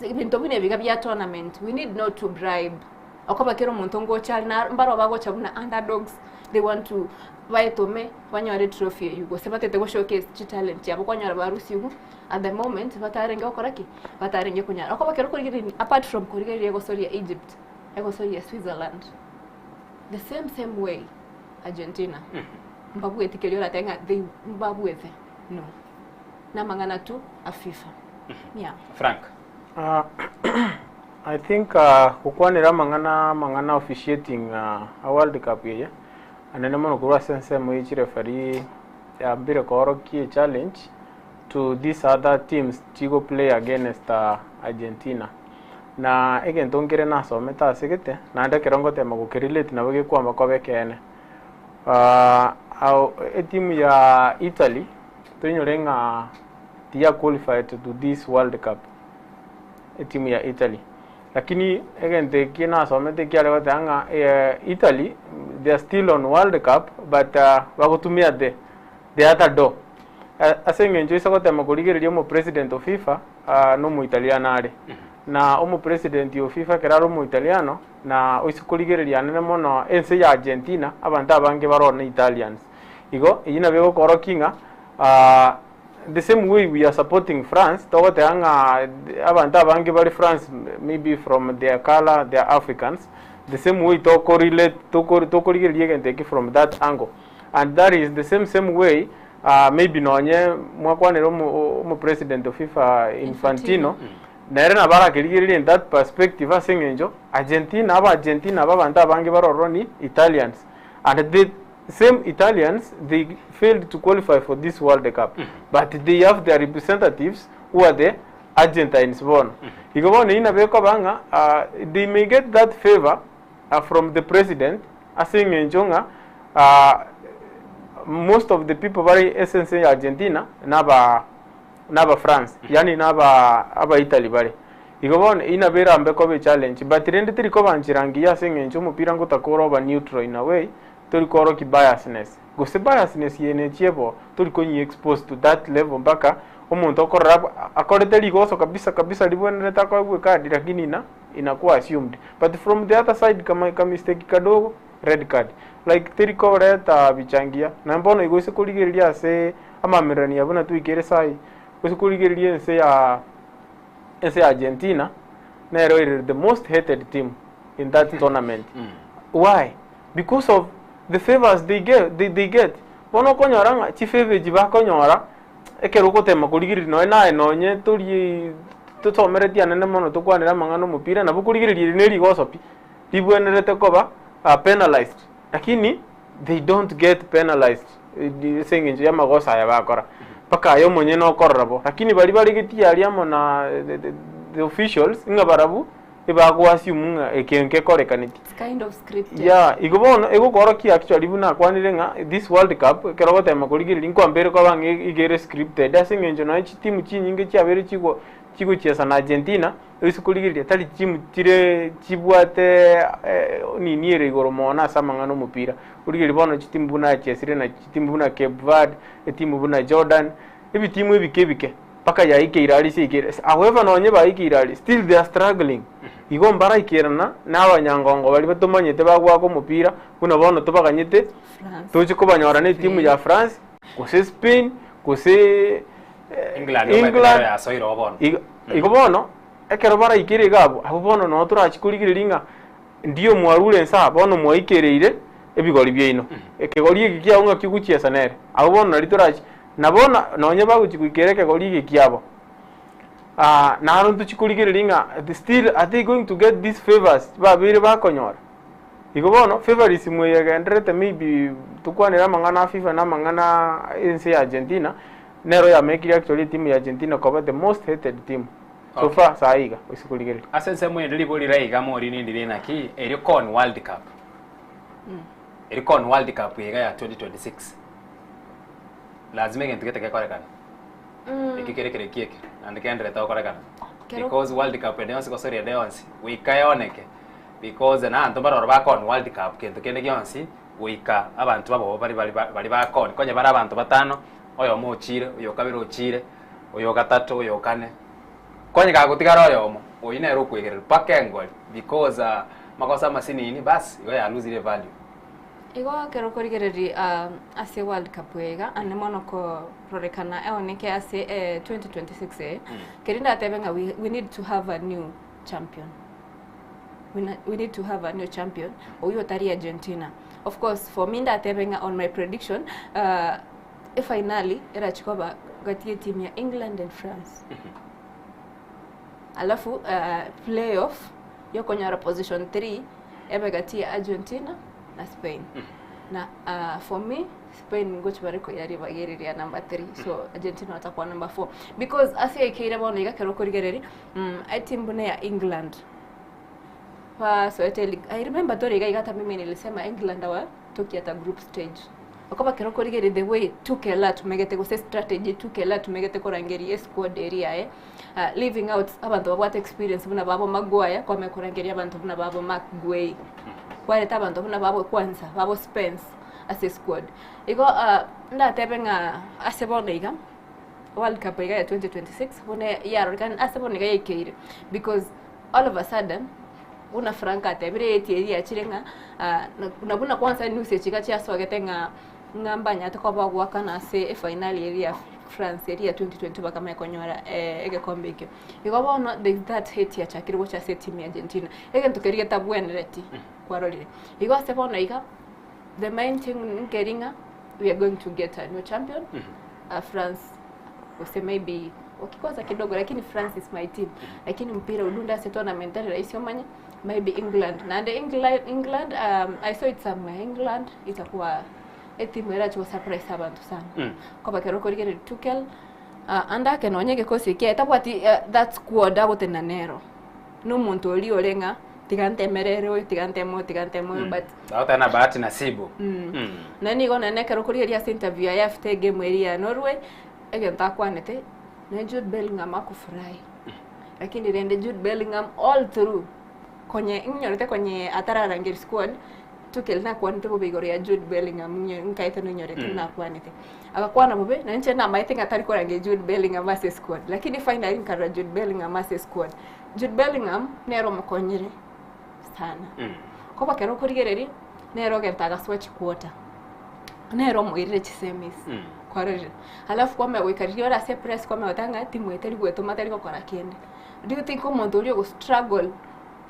ebinto buna ebi iga bia tournament we need not to bribe okoba kera omonto ngocha are na mbaro bagocha buna underdogs they want to baetome banyore etrophy eywo gose batete go showcase chitalent chiabo kwanyora barusiwu at the moment batarenge gokora ki? Batarenge konyara. Okoba ekero okorigereria apart from korigereria egosoria Egypt, egosoria Switzerland, the same same way. Argentina mbabueti keria oratebe ng'a they mbabuete no namang'ana tu a FIFA yeah. Frank. Uh, I think gokwanera amang'ana amang'ana officiating a World Cup eye anene mono korwa ase ensemo ye chireferee yambire koorokia echallenge to these other teams chigo play against Argentina Na egento nkere nasomete ase gete, naende ekero ngotema gokerelate nabo gekwamba koba ekeene. Ao etimu ya Italy toinyore ng'a tiya qualified to this world cup, etimu ya Italy. Lakini egento eke nasomete kiare goteba ng'a Italy they are still on world cup but bagotumia the the other door. Ase eng'encho ase gotema korigereria omopresident o FIFA na omoitaliano are. Na omopresident o FIFA ekero are omoitaliano na oise korigereria anene mono ense ya Argentina abanto abange bare ororo na Italians. Igo eyio nabo egokorokia ng'a the same way we are supporting France togoteba ng'a abanto abange bare France maybe from their colour they are Africans the same way toko relate tokorigereria egento eke from that angle. And that is the same same way maybe nonye mwakwanera omo omo president of FIFA Infantino nere nabo arakerigererie in that perspective ase eng'encho Argentina aba Argentina aba abanto abange bare ororo ni Italians and the same Italians they failed to qualify for this world cup but they have their representatives who are the Argentines bono. Igo bono eyio nabo ekoba ng'a they may get that favour. from the president ase eng'encho ng'a ah, most of the people bare ase ense ya Argentina naba naba France yaani naba aba Italy bare. Igo bono eyio nabo erambe koba echallenge but rende teri koba nchera ngiya ase eng'encho omopira ngotaka ore oba neutral in a way tori koorokia biasness. Gose biasness eye nechie bo tori konyi expose to that level mpaka omonto okorora akorete rigoso kabisa kabisa ribwenerete akoegwe ekadi lakini ina inakuwa assumed. But from the other side kama ka mistake kadogo red card. Like teri koreta bicha ngiya. Naende bono igo ase korigereria ase amamererania abwo natwikere sai, gose korigereria ense ya ense ya Argentina nero ere the most hated team in that tournament. Why? Because of the favors they get, they, they get. Bono okonyora ng'a chifavor echi bakonyora ekero ogotema korigereria nonye naye nonye tori tosomereti anene mono tokwanere amang'ana omopira nabo okorigereria eri nerigoso pi ribwenerete koba ah, penalized lakini they don't get penalized eh, ase eng'encho y'amagoso aya bakora mpaka aye omonyene okorora bo lakini baria bare getii aria amo na the, the, the officials ng'a barabwo ebagoassume ng'a eke nkekorekaneti It's kind of scripted. Yeah, igo bono egokorokia actually buna akwanire ng'a this world cup ekero ogotema korigereria nkwambere koba ng'a iga ere scripted ase eng'encho nonye chitimu chinyinge chiabeire chigo chigochiesa na Argentina oise korigereria tari chitimu chire chibwate nini ere igoro mono ase amang'ana omopira. Origererie bono chitimu buna achiesire na chitimu buna Cape Verde, etimu buna Jordan, ebitimu ebike ebike mpaka yaikeire aria ase yaikeire. However nonye baikeire aria still they are struggling. Igo mbaraikerana na abanyangongo baria batomanyete bagoaka omopira buna bono tobaganyete toche kobanyora na etimu ya France gose Spain gose England omanyete England. nero yasoire oo bono. Igo igo bono ekero baraikere iga abwo, abwo bono noo torachi korigereria ng'a ndiyo mwarure inse aa bono mwaikereire ebigori biaino. Ekegori eke kiabo ng'aki ogochiesa nere. Abwo bono nari torachi na bono nonye bagochi goikera ekegori eke kiabo, ah, naro ntochi korigereria ng'a still are they going to get these favors babeire bakonyora? Igo bono favorism eye egendererete maybe tokwanere amang'ana a FIFA na amang'ana ense ya Argentina, nero yamekire actually etimu ya Argentina koba the most hated team so Okay. far saii iga ase korigereria. Ase ensemo ende ribori raiga morine ndire naki erio kon World Cup. Erio kon World Cup iga ya 2026. Lazima egento gete gekorekane. Eki kere kere kieke naende kenderete gokorekana. Kero- Because World Cup ende yonsi gose ende yonsi goika eoneke because na abanto mbaroro bakon World Cup kento kende gionsi goika abanto babo bari bari bari bakon konya bare abanto batano oyomo ochire oyo kabere ochire oyo gatato oyo kane konya gagotigara oyomo oyi nere okwegerera mpaka engori because uh, makosa amasinini bas igo yalosire value. Igo ekero okorigereria uh, ase World Cup eye iga ande mono kororekana eoneke ase eh, 2026 eye keri ndatebe ng'a we, we need to have a new champion we, na, we need to have a new champion oywo otari Argentina of course for me ndatebe ng'a on my prediction uh, efinali erachi koba gati ya team ya England and France alafu uh, playoff yokonyora position 3 ebe gati ya Argentina na Spain na uh, for me Spain ngochi bari koyari bageriria number 3 so Argentina watakuwa number 4 because ase yaikeire bono iga kero okorigereria mm, etimu buna ya England basoete league I remember tore iga iga hata mimi nilisema England awa toki ata group stage okoba kero okorigereria the way Tuchel atumegete gose strategy Tuchel atumegete korangeria esquad eri yaye uh, leaving out abanto babwate experience buna babo Maguire kwame korangeria abanto buna babo Marc Guehi kwareta abanto buna babo kwanza babo Spence ase squad igo uh, ndatebe ng'a ase bono iga World Cup iga ya 2026 buna yarorekana ase bono iga yaikeire because all of a sudden buna Frank atebire eti eri yachire ng'a ah, na buna kwanza news echi iga chiasogete ng'a ng'a mbanyate koba goakana ase efinali eri ya France eri ya 2022 bakamanya konyora eh, egekombe ekio. Igo bono there is that hate yachakire gocha ase etimu ya Argentina egento keria getabwenereti kwarorire. Igo ase bono iga the main thing nkeri ng'a we are going to get a new champion France gose maybe wakikosa kidogo lakini France is my team lakini mpira udunda ase tournament tari rahisi omanye maybe England naende England, England um, I saw it somewhere England itakuwa etimu erachi go surprise abanto sana koba kero okorigereria Tuchel uh, ande ake nonye egekosi ekiaye tabwati uh, that squad agotena nero na omonto oria ore ng'a Tiga ntemerere oyo, tiga nteme oyo, tiga nteme oyo, but Bagoteba na bahati nasibu. Naende nigo nonye ekero okorigereria ase interview yaye after egame eria ya Norway, egento akwanete, nonye Jude Bellingham akofurahi, lakini rende Jude Bellingham all through, konye nyorete konye atararangeria squad, Tuchel nakwanete bobe igoro ya Jude Bellingham, nkaete nonyorete buna akwanete. Agakwana bobe, na inche namaete ng'a tari korangeria Jude Bellingham ase esquad, lakini finally nkarora Jude Bellingham ase esquad. Jude Bellingham nere omokonyire sana. Koba ekero okorigereria, nere ogenta agasoa chiquarter, nere omoirire chisemis, kwarorire. Alafu kwamanya goika riria ore ase epress kwamanya goteba ng'a timu eye teri gwetoma teri gokora kende. Do you think omonto oria ogostruggle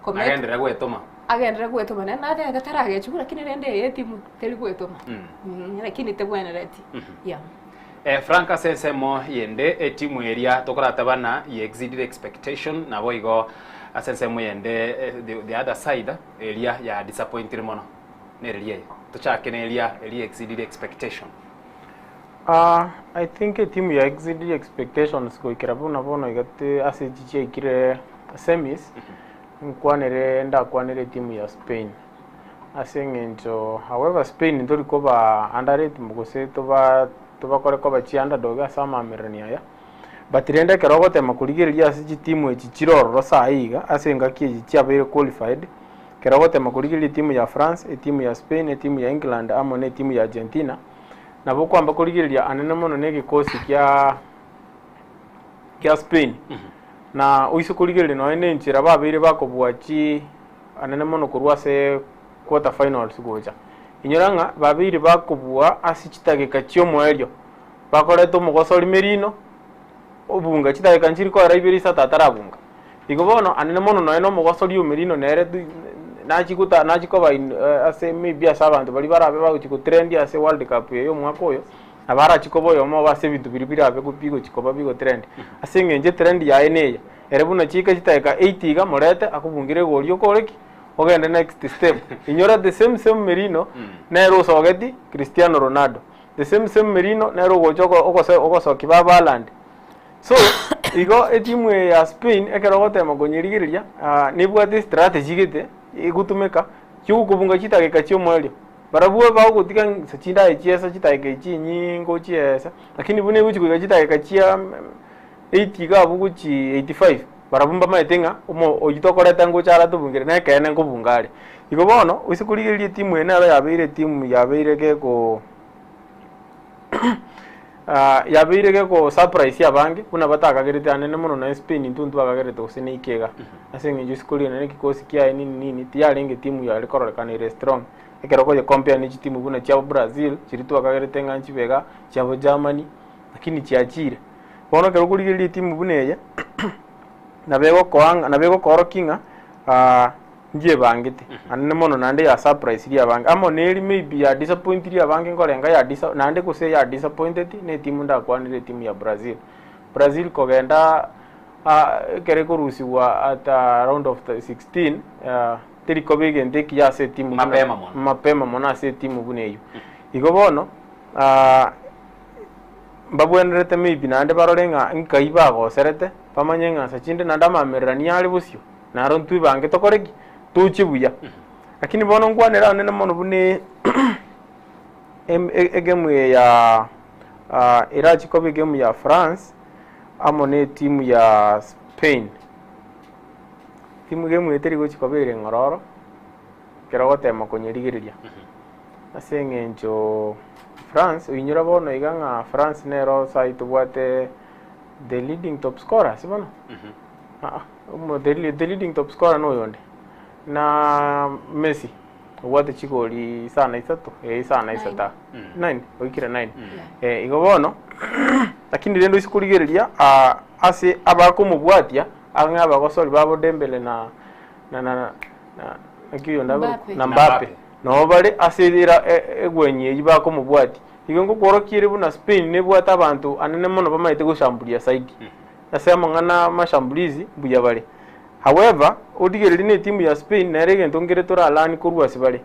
komake Agenderere gwetoma. agenderere gwetoma naende natebete taragechigwa lakini rende eye etimu teri gwetoma. Lakini tebwenereti, yeah. Frank ase ensemo yende etimu eria tokorataba na ye exceeded expectation nabo igo ase ensemo yende the other side eria ya disappointire mono nereria eye tochake neria eria exceeded expectation. I think etimu ya exceeded expectations goikera buna bono iga ase echi chiaikire semis nkwanere ndakwanere etimu ya Spain. Ase eng'encho however Spain ntori koba underrate gose toba tobakore koba chi underdog ase amamererani aya, but rende ekero ogotema korigereria ase chitimu echi chire ororo saii iga ase engaki echi chiabeire qualified, ekero ogotema korigereria etimu ya France, etimu ya Spain, etimu ya England amo na etimu ya Argentina, nabo okwamba korigereria anene mono na egekosi kia kia Spain. Na oise korigereria nonye na enchera babeire bakobua chi anene mono korwa ase quarter finals gocha. Inyora ng'a babeire bakobua ase chidageka chi'omoerio, bakoreta omogosori Merino, obunga chidageka nchiri koera ibere isato atarabunga. Igo bono anene mono nonya na omogosori o Merino nere nachia gota nachia koba in ase maybe ase abanto baria barabe bagochia gotrend ase world cup eye ya omwaka oyo, nabo arachie koba oyomo obo ase ebinto biria birabe bigochia koba bigotrend. Ase eng'encho etrend yaye neye, Ere buna chiika chidageka 80 iga morete akobungere egori okore ki? Ogende next step. Inyora the same same Merino nere osogeti Cristiano Ronaldo. The same same Merino nere ogocha ogose ogosokia baba Haaland. So, igo etimu eye ya Spain ekero ogotema konyerigereria nebwate estrategy gete egotumeka chiogokobunga chidageka chia omoerio. Barabwo bagogotiga ng'a chinde aye chiesa chidageka echi chinyinge ochiese, lakini buna egochi goika chidageka chia 80 iga abwo gochia 85, barabwo mbamaete ng'a omo oyio tokoreta ngocha are atobungere na ekeene nkobunga are. Igo bono, oise korigereria etimu eye nero yabeire etimu yabeire geko yabeire geko surprise abange, buna batakagerete anene mono naye Spain intwe ntwakagerete gose neike iga. Ase eng'encho ase korigereria nere ekikosi kiaye nini nini, tiyarenge etimu yare kororekana ere strong, ekero okoye compare ne chitimu buna chiabo Brazil, chiria twakagerete ng'a nchibe iga, chiabo Germany, lakini chiachire. Bono ekero okorigereria etimu buna eye, nabo egokoa ng'a nabo egokoorokia ng'a nchiebangete, naende mono naende ya surprise abange, amo na eri maybe ya disappointiri abange nkorenga ya disa naende gose ya disappointed na etimu ndakwanere etimu ya Brazil. Brazil kogenda ekero ekorusiwa at round of the 16 teri koba egento ekiya ase etimu buna Mapema mono. mapema mono ase etimu buna eywo. Igo bono. Mbabwenerete maybe naende barore ng'a nkai bagoserete, bamanye ng'a nsa chinde naende amamererania are bosio, naro ntwebange tokore ki? Tochie buya. Lakini bono nkwanere anene mono buna egemu eye ya erachie koba egemu ya France amo na etimu ya Spain. Timu egemu eye teri gochia koba ere ng'ororo, ekero ogotema konyerigereria. Ase eng'encho France, oinyora bono iga ng'a France nero sai tobwate the leading top scorer ase bono? Aa, omo the the leading top scorer noyonde, na Messi obwate chigori isano isato, eh isano isato aa, nine, oikire nine. Eh, igo bono, lakini rende oise korigereria ase abakomobwatia, ang'e abagosori babo Dembele na na na na naki oyonde akorokwa? Mbappe. Na Mbappe. Nabo bare ase era egwenyi eyio bakomobwatia. Igo ngokworokia ere buna Spain nebwate abanto anene mono bamaete goshambulia saidi. Ase amang'ana amashambulizi mbuya bare. However, origererie na etimu ya Spain nere egento nkere tora learn korwa ase bare.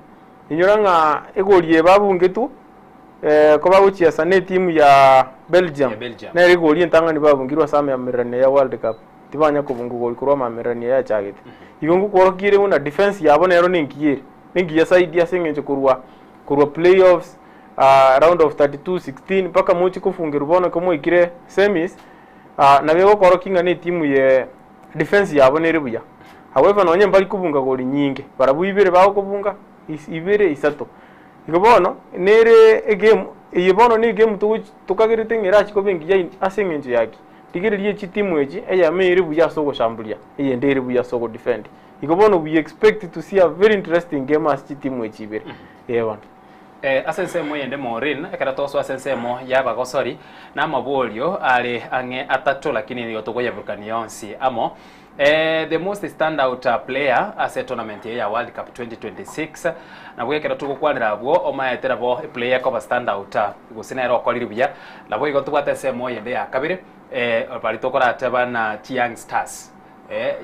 Inyora ng'a egori eye babungetwe ko bagochiesa na etimu ya Belgium, Ya Belgium. nere egori entang'ani babungirwe ase ameamererania ya World Cup. Tibanya kobunga gori korwa amamererania aya achagete. Igo ngokworokia ere buna defense yabo nero nengiya ere. Nengiya zaidi ase eng'encho korwa korwa playoffs, round of 32, 16 mpaka mochie kofungerwa bono ekero mwaikire semis, nabo egokorokia ng'a na etimu ye defense yabo nere buya. However nonye mbari kobunga gori nyinge, barabwo ibere bagokobunga, is ibere isato. Igo bono, nere egame, eye bono ne egame togochi tokagerete ng'a erachi koba engiya in ase eng'encho ya ki? Rigereria chitimu echi, eyemo ere buya ase ogoshambulia, eyende ere buya ase ogodefend. Igo bono we expect to see a very interesting game ase chitimu echi ibere. Ee bono. Ase ensemo eyende Maureen, ekero togosoa ase ensemo y'abagosori, namaborio are ang'e atato lakini nigo tokoyaburukania yonsi amo. The most standout player ase etournament eye ya World Cup 2026, nabwo ekero togokwanera abwo omaete nabo eplayer ekoba standout gose nere okorire buya, nabo igo ntobwate ensemo eyende ya kabere baria tokorateba na chiyoung stars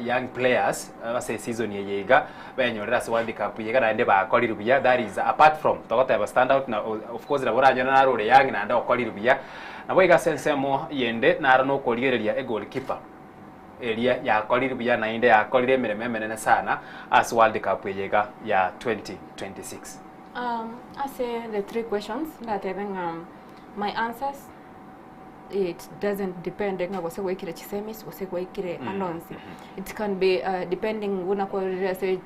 young players ase eseason eye iga benyorire ase World Cup eye iga naende bakorire buya that is apart from togoteba standout na of course nabo oranyore naro ore young naende okorire buya. Nabo iga ase ensemo yende naro nokorigereria egoalkeeper. Eria yakorire buya naende yakorire emeremo emenene sana ase World Cup eye iga ya 2026. Ase the three questions ndatebe ng'a my answers it doesn't depend ng'a gose gwaikire chisemis gose gwaikire ande onsi. It can be depending buna kwarorire ase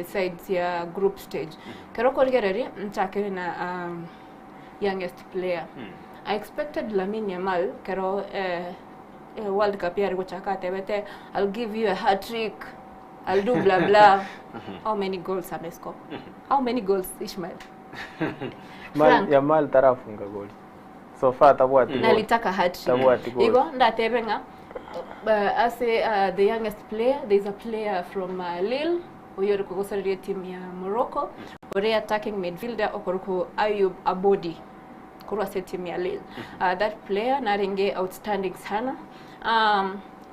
sides ya group stage. Ekero okorigereria nchakere na youngest player. I expected Lamine Yamal ekero World Cup yare gochaka atebete I'll give you a hat trick, I'll do blah blah. How many goals amescore? How many goals Ishmael? Frank. Yamal tarafunga goli. So far tabwati goli. Nalitaka hat trick. Tabwati goli. Igo ndatebe ng'a ase the youngest player there is a player from Lille oyo ore kogosoreria team ya Morocco ore attacking midfielder okorokwa Ayub Abodi. korwa ase etimu ya Lille. That player narenge outstanding sana.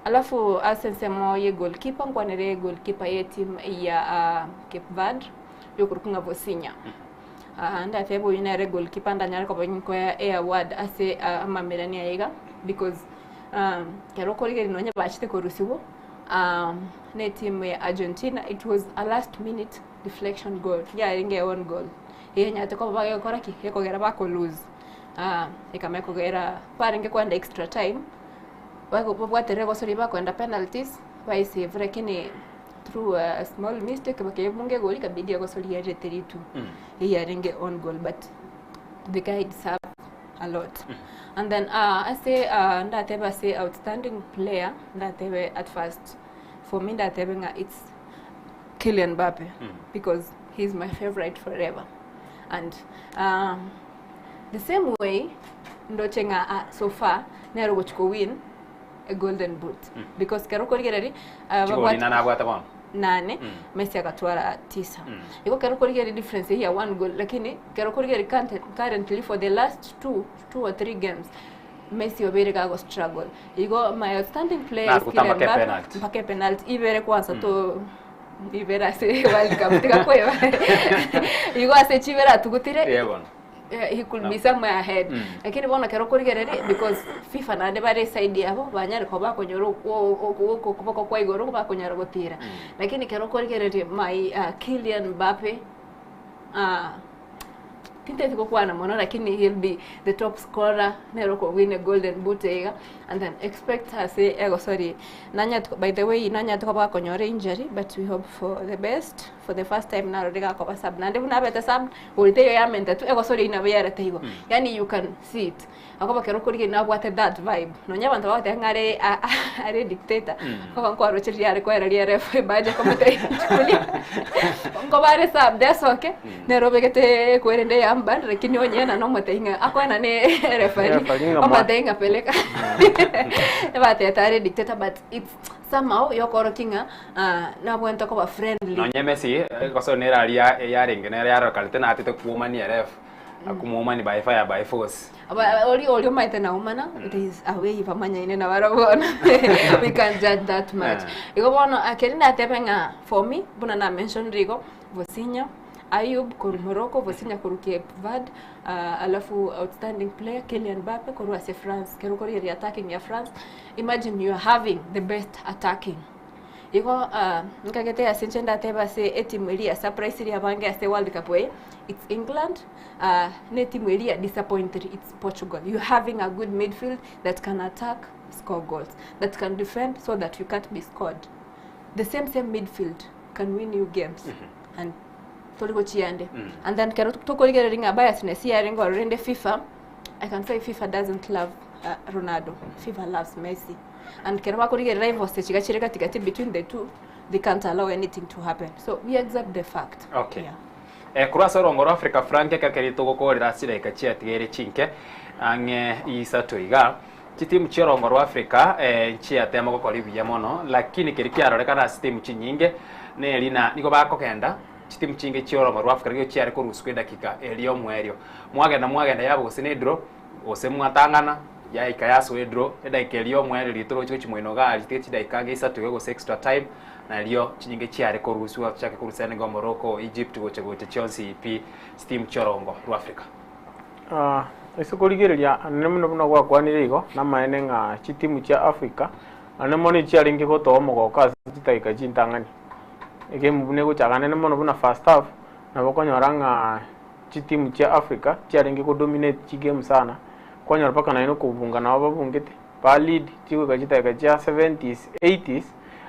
Alafu ase ensemo ye goalkeeper nkwanere goalkeeper ye team ya Cape Verde yokorokwa ng'a Vosinha. Ndatebe oyio nere goalkeeper ndanyare koba nkoa e award ase amamerani aya iga because ekero okorigereria nonye bachete korusiwa na etimu ya Argentina it was a last minute deflection goal yarenge own goal. Enyarete koba bagekora ki? Gekogera bako lose ekama ekogera barenge koenda extra time, bago babwaterere gose riria bakoenda penalties, baisave lakini through a small mistake bakebunga egori ikabidi egosori yarete ritu eyarenge own goal but the guy deserve a lot. And then ase ndatebe ase outstanding player, ndatebe at first for me ndatebe ng'a it's Kylian Mbappe because he's my favorite forever and um, the same way ndoche ng'a ah, so far nero gochi ko win a golden boot because kero okorigereria ah, Chigoli babwate- nane abwate bono. nane Messi agatwara tisa igo kero okorigereria difference ya one goal lakini kero okorigereria currently for the last two or three games Messi obeire gago struggle igo my outstanding player is Nakuta Kylian mpaka Mbappe epenalty. mpaka epenalty ibere kwanza to ibere ase World Cup tiga kweba igo ase chibere atugutire Yeah, bono. he could be somewhere ahead lakini bono ekero okorigereria because FIFA naende bare eside yabo banyare koba bakonyora okoboko kwa igoro bakonyara gotira lakini ekero okorigereria my Kylian Mbappe Tinteti gokwana mono lakini he'll be the top scorer nere okowin a golden boot iga and then expect ase egosori nanyarete by the way nanyarete koba gakonyora injury but we hope for the best for the first time narore gakoba sub naende buna abete sub gori teiyo yamente tu egosori eyio nabo yarete igo yaani you can see it akoba ekero okorigereria nabwate that vibe nonya abanto bagoteba ng'a are are dictator nkoba nkwaroche riria are koereria ref ebaje komotebia chukulia nkoba are sub asoke nere obegete ekwerende ya armband lakini onye na nomotebia ng'a akoena ne referee Referee ng'a mwa- omotebia ng'a peleka ebatebete are dictator but it's somehow yokorokia ng'a nabwenerete koba friendly. Nonye Messi gose nere aria yarenge nere yarokarete natete kwomania ref. Akumwomani by fire by force. Aba- ori ori omaete naumana there is a way bamanyaine na barabwo bono we can't judge that much Eh. igo bono ekeri natebe ng'a for me buna na mentionire igo Vosinho Ayub korwa Morocco, Vosinha korwa Cape Verde, alafu outstanding player Kylian Mbappe korwa ase France. Kero okorigereria attacking ya France, imagine you are having the best attacking. Igo nkagete ase inche ndatebe ase etimu eria ya surprise eria abange ase World Cup eye, it's England, na etimu eria ya disappointed it's Portugal. You having a good midfield that can attack, score goals, that can defend so that you can't be scored. The same same midfield can win you games and tori gochia ande. And then kero tokorigereria ng'a biasness yarenge ororo rende FIFA, I can say FIFA doesn't love Ronaldo, FIFA loves Messi. And kero bakorigereria rivals chiga chire gatigati between the two, they can't allow anything to happen. So we accept the fact. Okay. Yeah. Eh, korwa ase orongo rwa Africa Frank ekero keria togokorera ase chidaeka chiatigaire chinke ang'e isato iga, chitimu chi'orongo rwa Africa eh, nchiatema gokora ebuya mono, lakini keria kiarorekana ase chitimu chinyinge neri na nigo bakogenda chitimu chinge chi'orongo rwa Africa nigo chiare koruswa edakika eria omoerio. Mwagenda mwagenda yaba gose ne edraw, Gose mwatang'ana, yaika yasoa edraw, edaika eria y'omoerio riria toroche gochia moino iga aria tiga chidaika ange isato iga gose extra time, nario chinyinge chiare korusiwa tochake korusia nigo Morocco, Egypt gocha gocha chionsi pi chitimu chi'orongo rwa Africa. Ase korigereria anene mono buna gwakwanire igo, namaene ng'a chitimu chia Africa anene mono echiarenge gotoa omogoko ase chidakika chintang'ani. Egame buna egochaka anene mono buna first half, nabo okonyora ng'a Chitimu chia Africa chiarenge ko dominate chigame sana, kwanyora mpaka naende okobunga nabo babungete, ba lead chigoika chidakika chia 70s, 80s,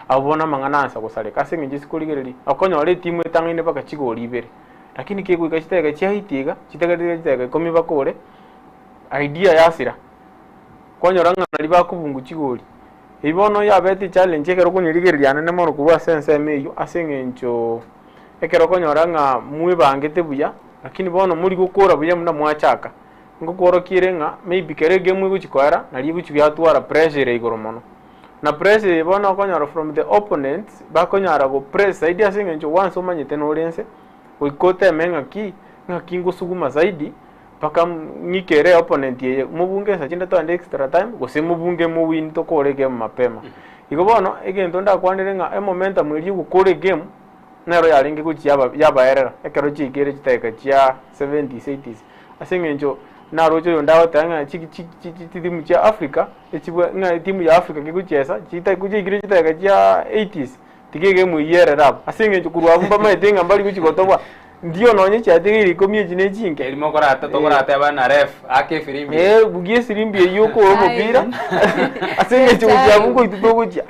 abwo bono amang'ana aansa gosareka ase eng'encho ase korigereria, okonyora etimu etang'aine mpaka chigori ibere, lakini kegoika chidakika chia 80 iga, chitagete chidakika ikomi bakore, idea yasira, kwanyora ng'a naria bakobungwa chigori. Eyio bono yabete echallenge ekero okonyerigereria anene mono korwa ase ensemo eyio ase eng'encho. Ekero okonyora ng'a mwebangete buya, lakini bono mori gokora buya buna mwachaka, ngokworokia ere ng'a maybe kera egame egochi koera, nario egochi yatwara pressure ere igoro mono. Na pressure eye bono okonyora from the opponents, bakonyara go press zaidi ase eng'encho once omanyete nore nse, goika oteme ng'aki, ng'aki ngosuguma zaidi, mpaka ng'ikere opponent eye, mobunge nsa chinde togende extra time, gose mobunge mo win tokore egame mapema. Igo bono, egento ndakwanere ng'a emomentum eria ogokora egame, nero yarenge gochia yaba yabaerera ekero chiaikire chidakika chia 70s, 80s. Ase eng'encho naroche oyonde agoteba ng'a chi chi chi chitimu chia Africa, echibwa ng'a etimu ya Africa kegochiesa chita chiaikire chidakika chia 80s, tiga egame eyio erere abwo. Ase eng'encho korwa abwo mbamaete ng'a mbari gochi gotobwa, ndio nonye chiatigaire ikomi echi na echinke. Erimo okorata tokorateba na ref aka efirimbi. Eh, bugia esirimbi eyio okoe omopira ase eng'encho gochia abwo ngoitwa togochia.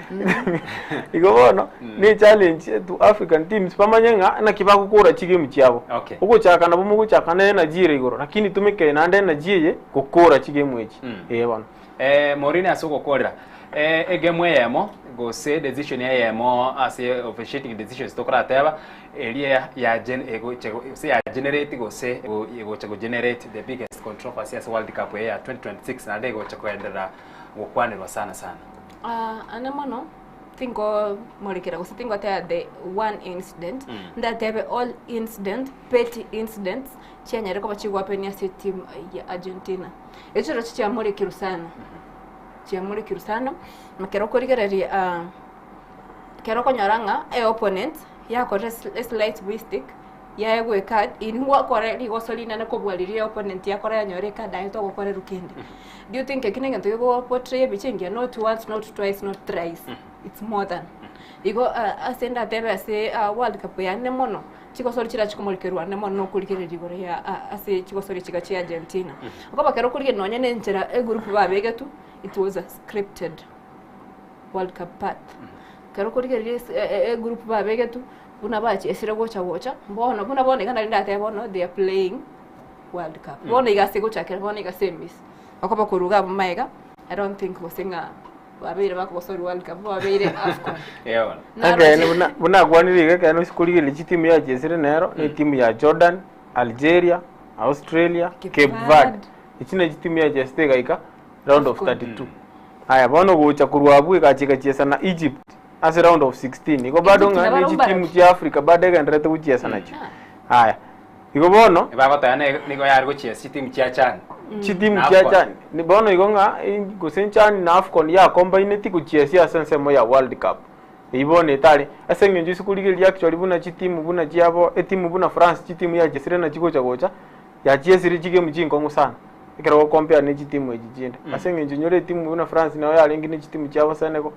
Igo bono ne echallenge to African teams bamanye ng'a naki bagokora chigame chiabo. Okay. Ogochaka nabo mogochaka na energy ere igoro lakini tumeke naende energy eye gokora chigame echi. Eh bono. Eh, Maureen ase ogokorera eh, egame eyemo gose decision eyemo ase officiating decisions tokorateba eria ya gen egocha gose ya generate gose egocha go generate the biggest controversy ase world cup eye ya 2026 naende egocha koenderera gokwanerwa sana sana. Ah, ane mono tingomorekera gose tingoteba the one incident Mm. ndatebe all incident petty incidents chianyare koba chigoapenia ase team ya Argentina echi chirochio chiamorekirwe sana chiamorekirwe sana na kero okorigereria ah, kero okonyora ng'a e opponent yakorire e slight mistake yaegwa ecard inwe gwakora rigoso rinene kobua riria opponent yakora yanyora ecard aye togokorerwa kende. Do you think eki na egento gegogo portray ebicha engiya? Not once, not twice, not thrice, it's more than. Igo ase ndatebe ase world cup yane mono, chigosori chiria chikomorikerwa ande mono nokorigereria igoro ya ase chigosori chiga chia Argentina. Okoba ekero okorigereria nonye na enchera egroup babegetwe, it was a scripted world cup path. Ekero okorigereria ase egroup babegetwe, buna bachiesire gocha gocha, bono buna bono iga nari ndatebe bono they are playing world cup. Bono iga ase gochakera bono iga semis, okoba korwa iga abwo magega, I don't think gose ng'a babeire bakogosoria world cup, babeire Afcon. Ekeene buna buna akwanire iga ekeene ase korigereria chitimu yachiesire nero na etimu ya Jordan, Algeria, Australia, Cape Verde. Echi nachi chitimu yachiesete egaika round of 32. Aya bono gocha korwa abwo egacha egachiesa na Egypt ase round of 16. Igo bado Egypt ng'a nabo ne barabwo chitimu chia Africa bado egendererete gochiesa nachio. Aya igo bono Bagoteba nigo yare gochiesa chitimu chia CHAN. Chitimu Na chia Afcon. CHAN ni bono igo ng'a gose CHAN na Afcon yakombaineti gochiesia ase ensemo ya World Cup. Eyio bono etare ase eng'encho ase korigereria actually buna chitimu buna chiabo, etimu buna France chitimu yachesire nachi gocha gocha, yachiesire chigame chinkong'u sana, ekero ogocompare ne chitimu echi chinde. Ase eng'encho onyore etimu buna France nabo yarenge ne chitimu chiabo Senegal.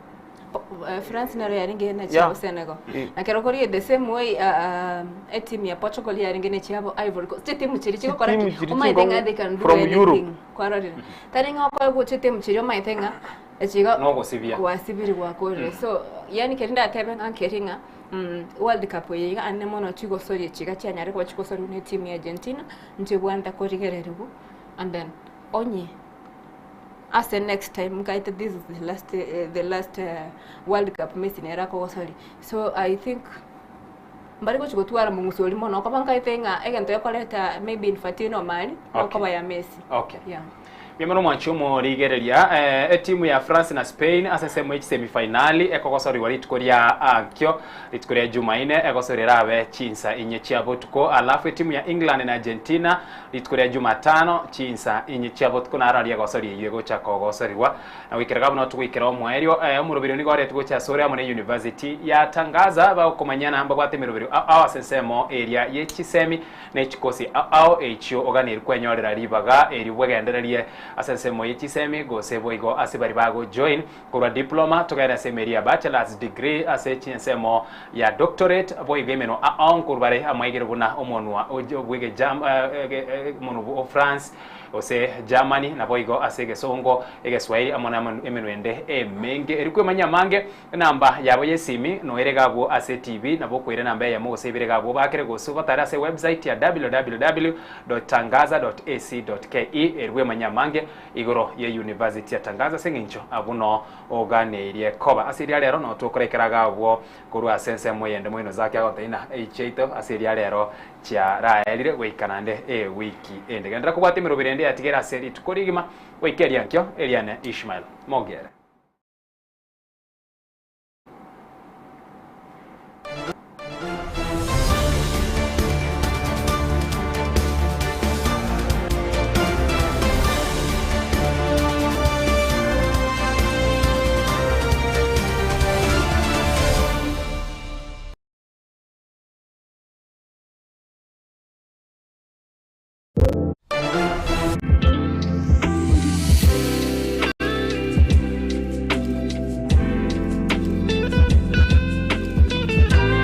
France nero yarenge na chiabo Senegal. Na kero korigia the same way etimu ya Portugal yarenge ne chiabo Ivory Coast. Chitimu chiria chigokora ki? Chitimu chiria Omanyete ng'a chinkong'u they can do from Europe. anything. Kwarorire. Tari ng'a okoegwa chitimu chiria omanyete ng'a echiga Nogosibia. gwasibiri gwakorire. So yaani keri ndatebe ng'a nkeri ng'a World Cup eye iga ande mono chigosoria chiga chianyare koba chigosoriwa ne etimu ya Argentina, nchibwenerete korigereriwa and then onye ase next time nkaete this is the last the last World Cup Messi nere akogosoria. So I think mbare gochi gotwara mong'uso oria mono okoba nkaete ng'a egento gekoreta maybe Infantino amani, Okay. okoba ya Messi. Okay. Yeah. Mbuya mono mwanche omorigereria eh, etimu ya France na Spain ase ensemo ye chisemifinali ekogosorigwa rituko ria ankio rituko ria Jumaine egosoria erabe chinsa inye chia botuko alafu etimu ya England na Argentina rituko ria Jumatano chinsa inye chia botuko naro aria egosoria eyio egocha kogosorigwa na goikera gabuna togoikera omoerio eh, omoroberio nigo oretwe gocha asore amo ne University ya Tangaza bagokomanyana mbabwate emeroberio ao ao ase ensemo eria ye chisemi ne chikosi ao echio oganeiri kwenyorera ribaga erio bwegendererie ase ensemo ye chisemi gose boigo ase baria bagojoin korwa diploma togende ase emeri ya bachelors degree ase chinsemo ya doctorate boigo emenwa ao nkorwa bare amaigero buna omonwa bwegejam omonwa o France gose Germany naboigo ase egesongo egeswahili amo na emenwa ende emenge eri kwemanyia amange Enamba yabo y'esimi noere iga abwo ase TV, nabo okoira enamba eyemo gose ibere iga abwo obakere gose obatare ase website ya www.tangaza.ac.ke eri bwemanye amange igoro ye University ya Tangaza ase eng'encho abwo no oganeirie koba. Ase eria rero no tokora ekerago abwo korwa ase ensemo eyende moino Zaki agotebia ng'a echiaito ase eria rero chiaraerire goika naende ewiki ende. Genderera kobwata emeroberi ende yatigere ase rituko rigima goika eriankio eriane Ishmael Mogere.